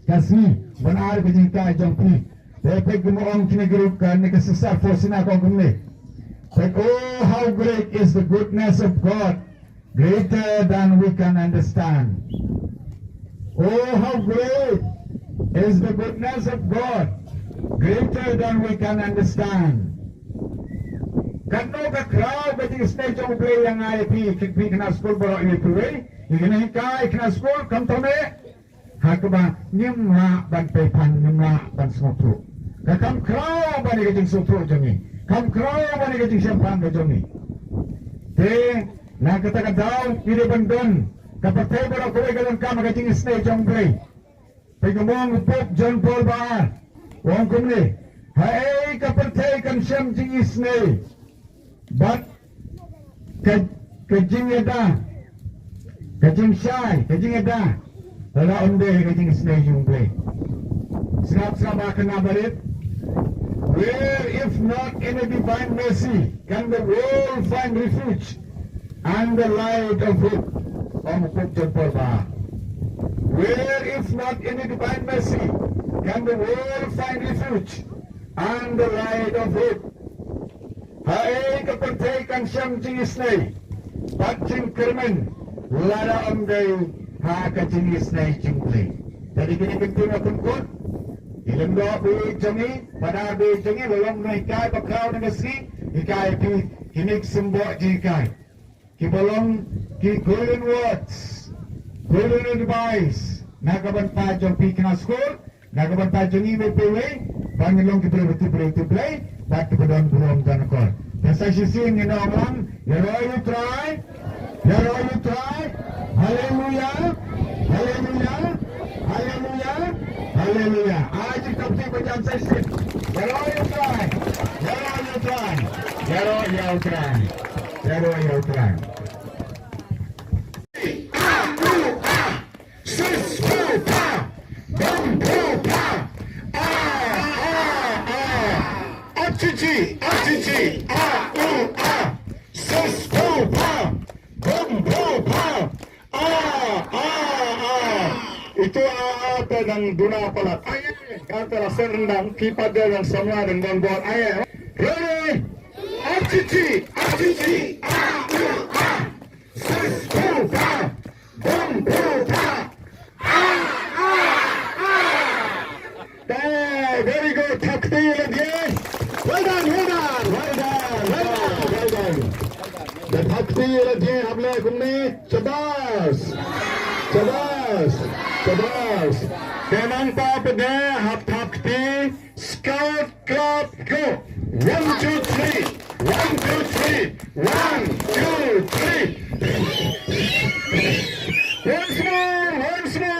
ka sngi ban ai ka jinghikai jong phi. Te peit kumno ong kine ki ruh, kane ka Sister Faustina ka ong kumne. Peit, "Oh, how great is the goodness of God, greater than we can understand. Oh, how great is the goodness of God, greater than we can understand." Katno ka khraw ka jingisynei jong U Blei ïa nga ïa phi, ki, phi khynnah skul baroh, ïa phi wei, ïa kine hikai khynnah skul, khamtam eh ha kaba ngim lah ban pei phan, ngim lah ban sngewthuh. Ka kham khraw ban ïa ka jingsngewthuh jong ngi, kham khraw ban ïa ka jingshemphang ka jong ngi. Te na kata ka daw ngi dei ban don, ka pyrthei baroh kawei ka donkam ha ka jingisynei jong U Blei. Peit kumno ong u Pope John Paul ba ar, u ong kumne, haei ka pyrthei kan shem jingisynei bad ka, ka jingïada, ka jingshai, ka jingïada, lada ym dei ka jingisynei jong U Blei. Sngap, sngap ba khynnah barit. Where if not in a divine mercy can the world find refuge and the light of hope? Ong u Pope John Paul ba ar. Where if not in a divine mercy can the world find refuge and the light of hope? Haei ka pyrthei kan shem jingisynei bad jingkyrmen lada ym dei ha ka jingisynei jong U Blei. Te da kine ki ktien ba pynkut, i lyngdoh baieit jong ngi, Father baieit jong ngi, la long nonghikai ba khraw na ka sngi, hikai ïa phi kine ki symboh jinghikai. Kiba long ki golden words, golden advice na ka bynta jong phi khynnah skul, na ka bynta jong ngi iwei pa iwei, ba ngin long ki briew ba tip briew tip Blei bad kiba don burom don akor. Te sa shisien ngin ong lang, ïaroh ïa U Trai, ïaroh ïa U Trai. Haleluya, haleluya, haleluya, haleluya. Ai jingthap kti ba jan sa shisien. Ïaroh ïa U Trai, ïaroh ïa U Trai, ïaroh ïa U Trai, ïaroh ïa U Trai. Sis pu pa, bum pu pa. A, a, a. Achichi, achichi, a, u, a. Sis pu pa, bum pu pa. A, a, a. Itu a, a, te nang duna palat. Ai, ai, ai. Kata la sen rendang, ki pada yang semua dan bon bon. Ai, ai. Ready? Achichi, achichi, a, u, a. Sis pu pa, bum pu pa. Ah, ah, ah. Hey, very good. Thap kti lade. Well done, well done, well done, well done, well done. Da thap kti lade, hap leh kumne. Shabash. Shabash. Shabash. Te nangta pat de hap thap kti. Scout clap, go. One, two, three. One, two, three. One, two, three. Once more, once more.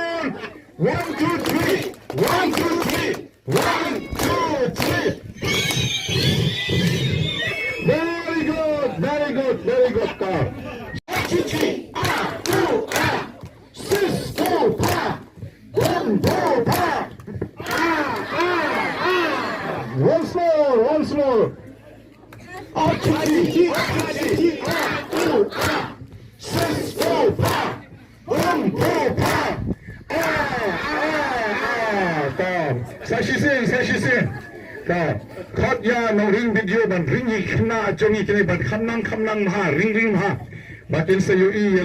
Sa shisien, sa shisien. Ka khot ïa nongring video ban ring ïa ki khynnah jong ngi kine ban kham nang, kham nang bha, ring, ring bha. Ba kin sa ïohi ïa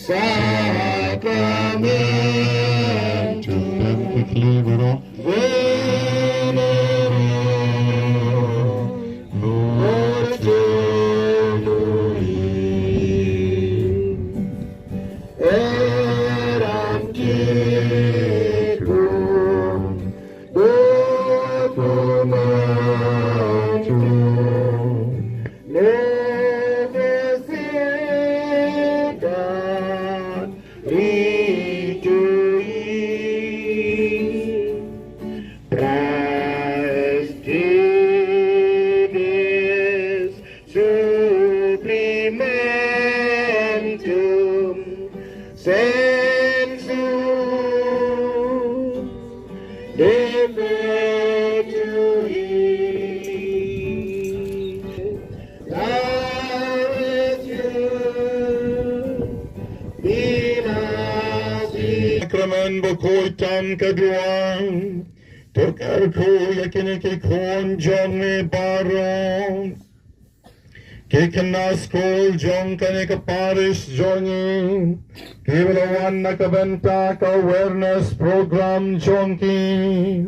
Sacramentum. Quickly, bro. Veneremur Dominum. Eram tecum documentum necessitat litui. Praestibus supplimentum sensu debetui. Sakramen bakhuid tam ka duwai. To kyrkhu ïa kine ki khun jong me baroh. Ki khynnah skul jong kane ka parish jong ngi, kiba la wan na ka bynta ka awareness program jong ki,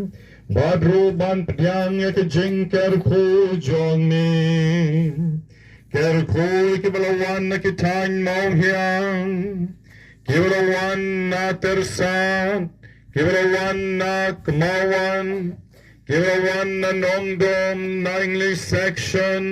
bad ruh ban pdiang ïa ka jingkyrkhu jong me. Kyrkhu kiba la wan na ki thaiñ Mawhiang, kiba la wan na Tyrsad, kiba la wan na Kmawan, kiba la wan na Nongdom na English section,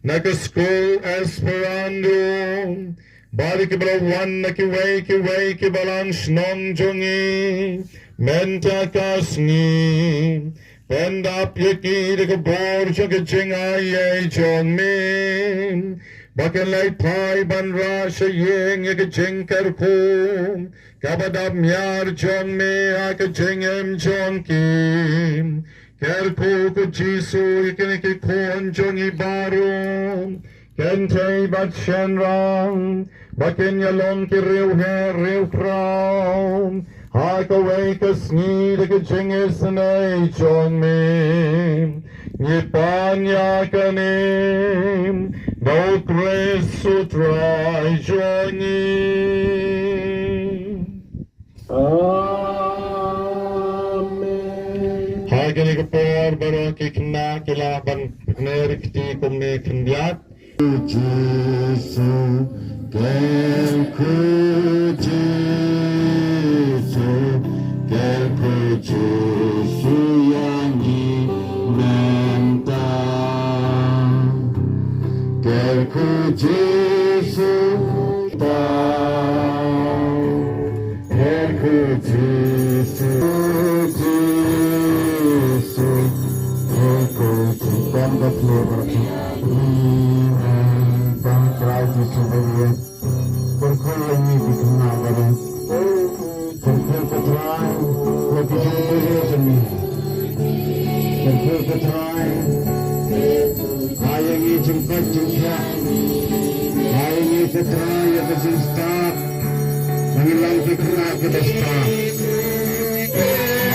na ka skul Esperando, bad kiba la wan na kiwei kiwei ki balang shnong jong ngi mynta ka sngi. Pyndap ïa ki da ka bor jong ka jingai ei jong me, ba kin leit phai ban rah sha ïing ïa ka jingkyrkhu kaba dap miar jong me ha ka jingim jong ki. Kyrkhu ko Jisu ïa kine ki khun jong ngi baroh, kynthei bad shynrang, ba kin ïa long ki riewher riewkhraw ha kawei ka sngi da ka jingisynei jong me. Ngi pan ïa kane da u Khrist u Trai jong ngi. Amen. Ha kane ka por baroh ki khynnah ki lah ban pynner kti kumne khyndiat. Jisu, kyrkhu Jisu, kyrkhu Jisu ïa ngi mynta. Kyrkhu Jisu ta. Kyrkhu Jisu, Jisu, kyrkhu Jisu. Pom ka pule baroh. Amen. Pom Trai Jisu baroh. Kyrkhu ïa ngi ki khynnah baroh. Kyrkhu ko Trai ïa ki jingpule jong ngi. Kyrkhu ko Trai, ai ïa ngi jingkoit jingkhiah. Ai ïa ngi ko Trai ïa ka jingstad, ba ngin long ki khynnah kiba stad.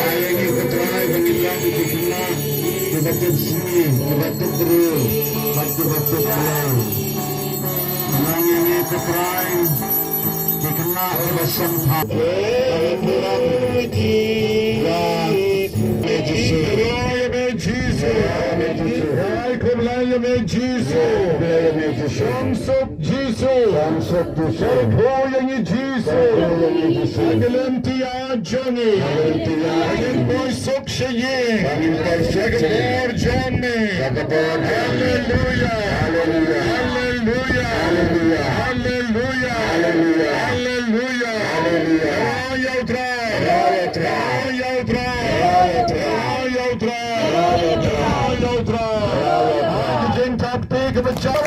Ai ïa ngi ko Trai ba ngin long ki khynnah kiba tip sngi, kiba tip briew bad kiba tip Blei. Nang ïa ngi ko Trai ki khynnah kiba shongthait. Khublei ïa me Jisu. Khublei ïa me Jisu. Khublei ïa me Jisu. Khublei ïa me Jisu. Long suk Jisu. Long suk Jisu. Kyrkhu ïa ngi Jisu. Kyrkhu ïa ngi Jisu. Ha ka lynti jong ngi. Ha ka lynti jong ngi. Ba ngin poi suk sha ïing. Ba ngin poi suk sha ïing. Ha ka bor jong me. Ha ka bor jong me. Haleluya. Haleluya. Haleluya. Haleluya. Haleluya. Haleluya. Haleluya. Haleluya. Ïa u Trai. Ïa u Trai. Ïa u Trai. Ïa u Trai. Ïa u Trai. Ïa u Trai. Ki jingthap kti kiba jam.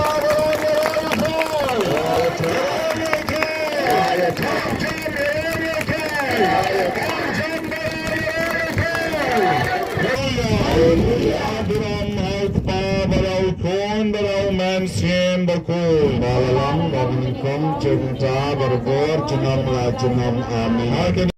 Haleluya. Burom ha u Kpa bad ha u Khun bad ha u Mynsiem Bakhuid. Ba la long bad nyngkong jingta barabor junom la junom. Amen.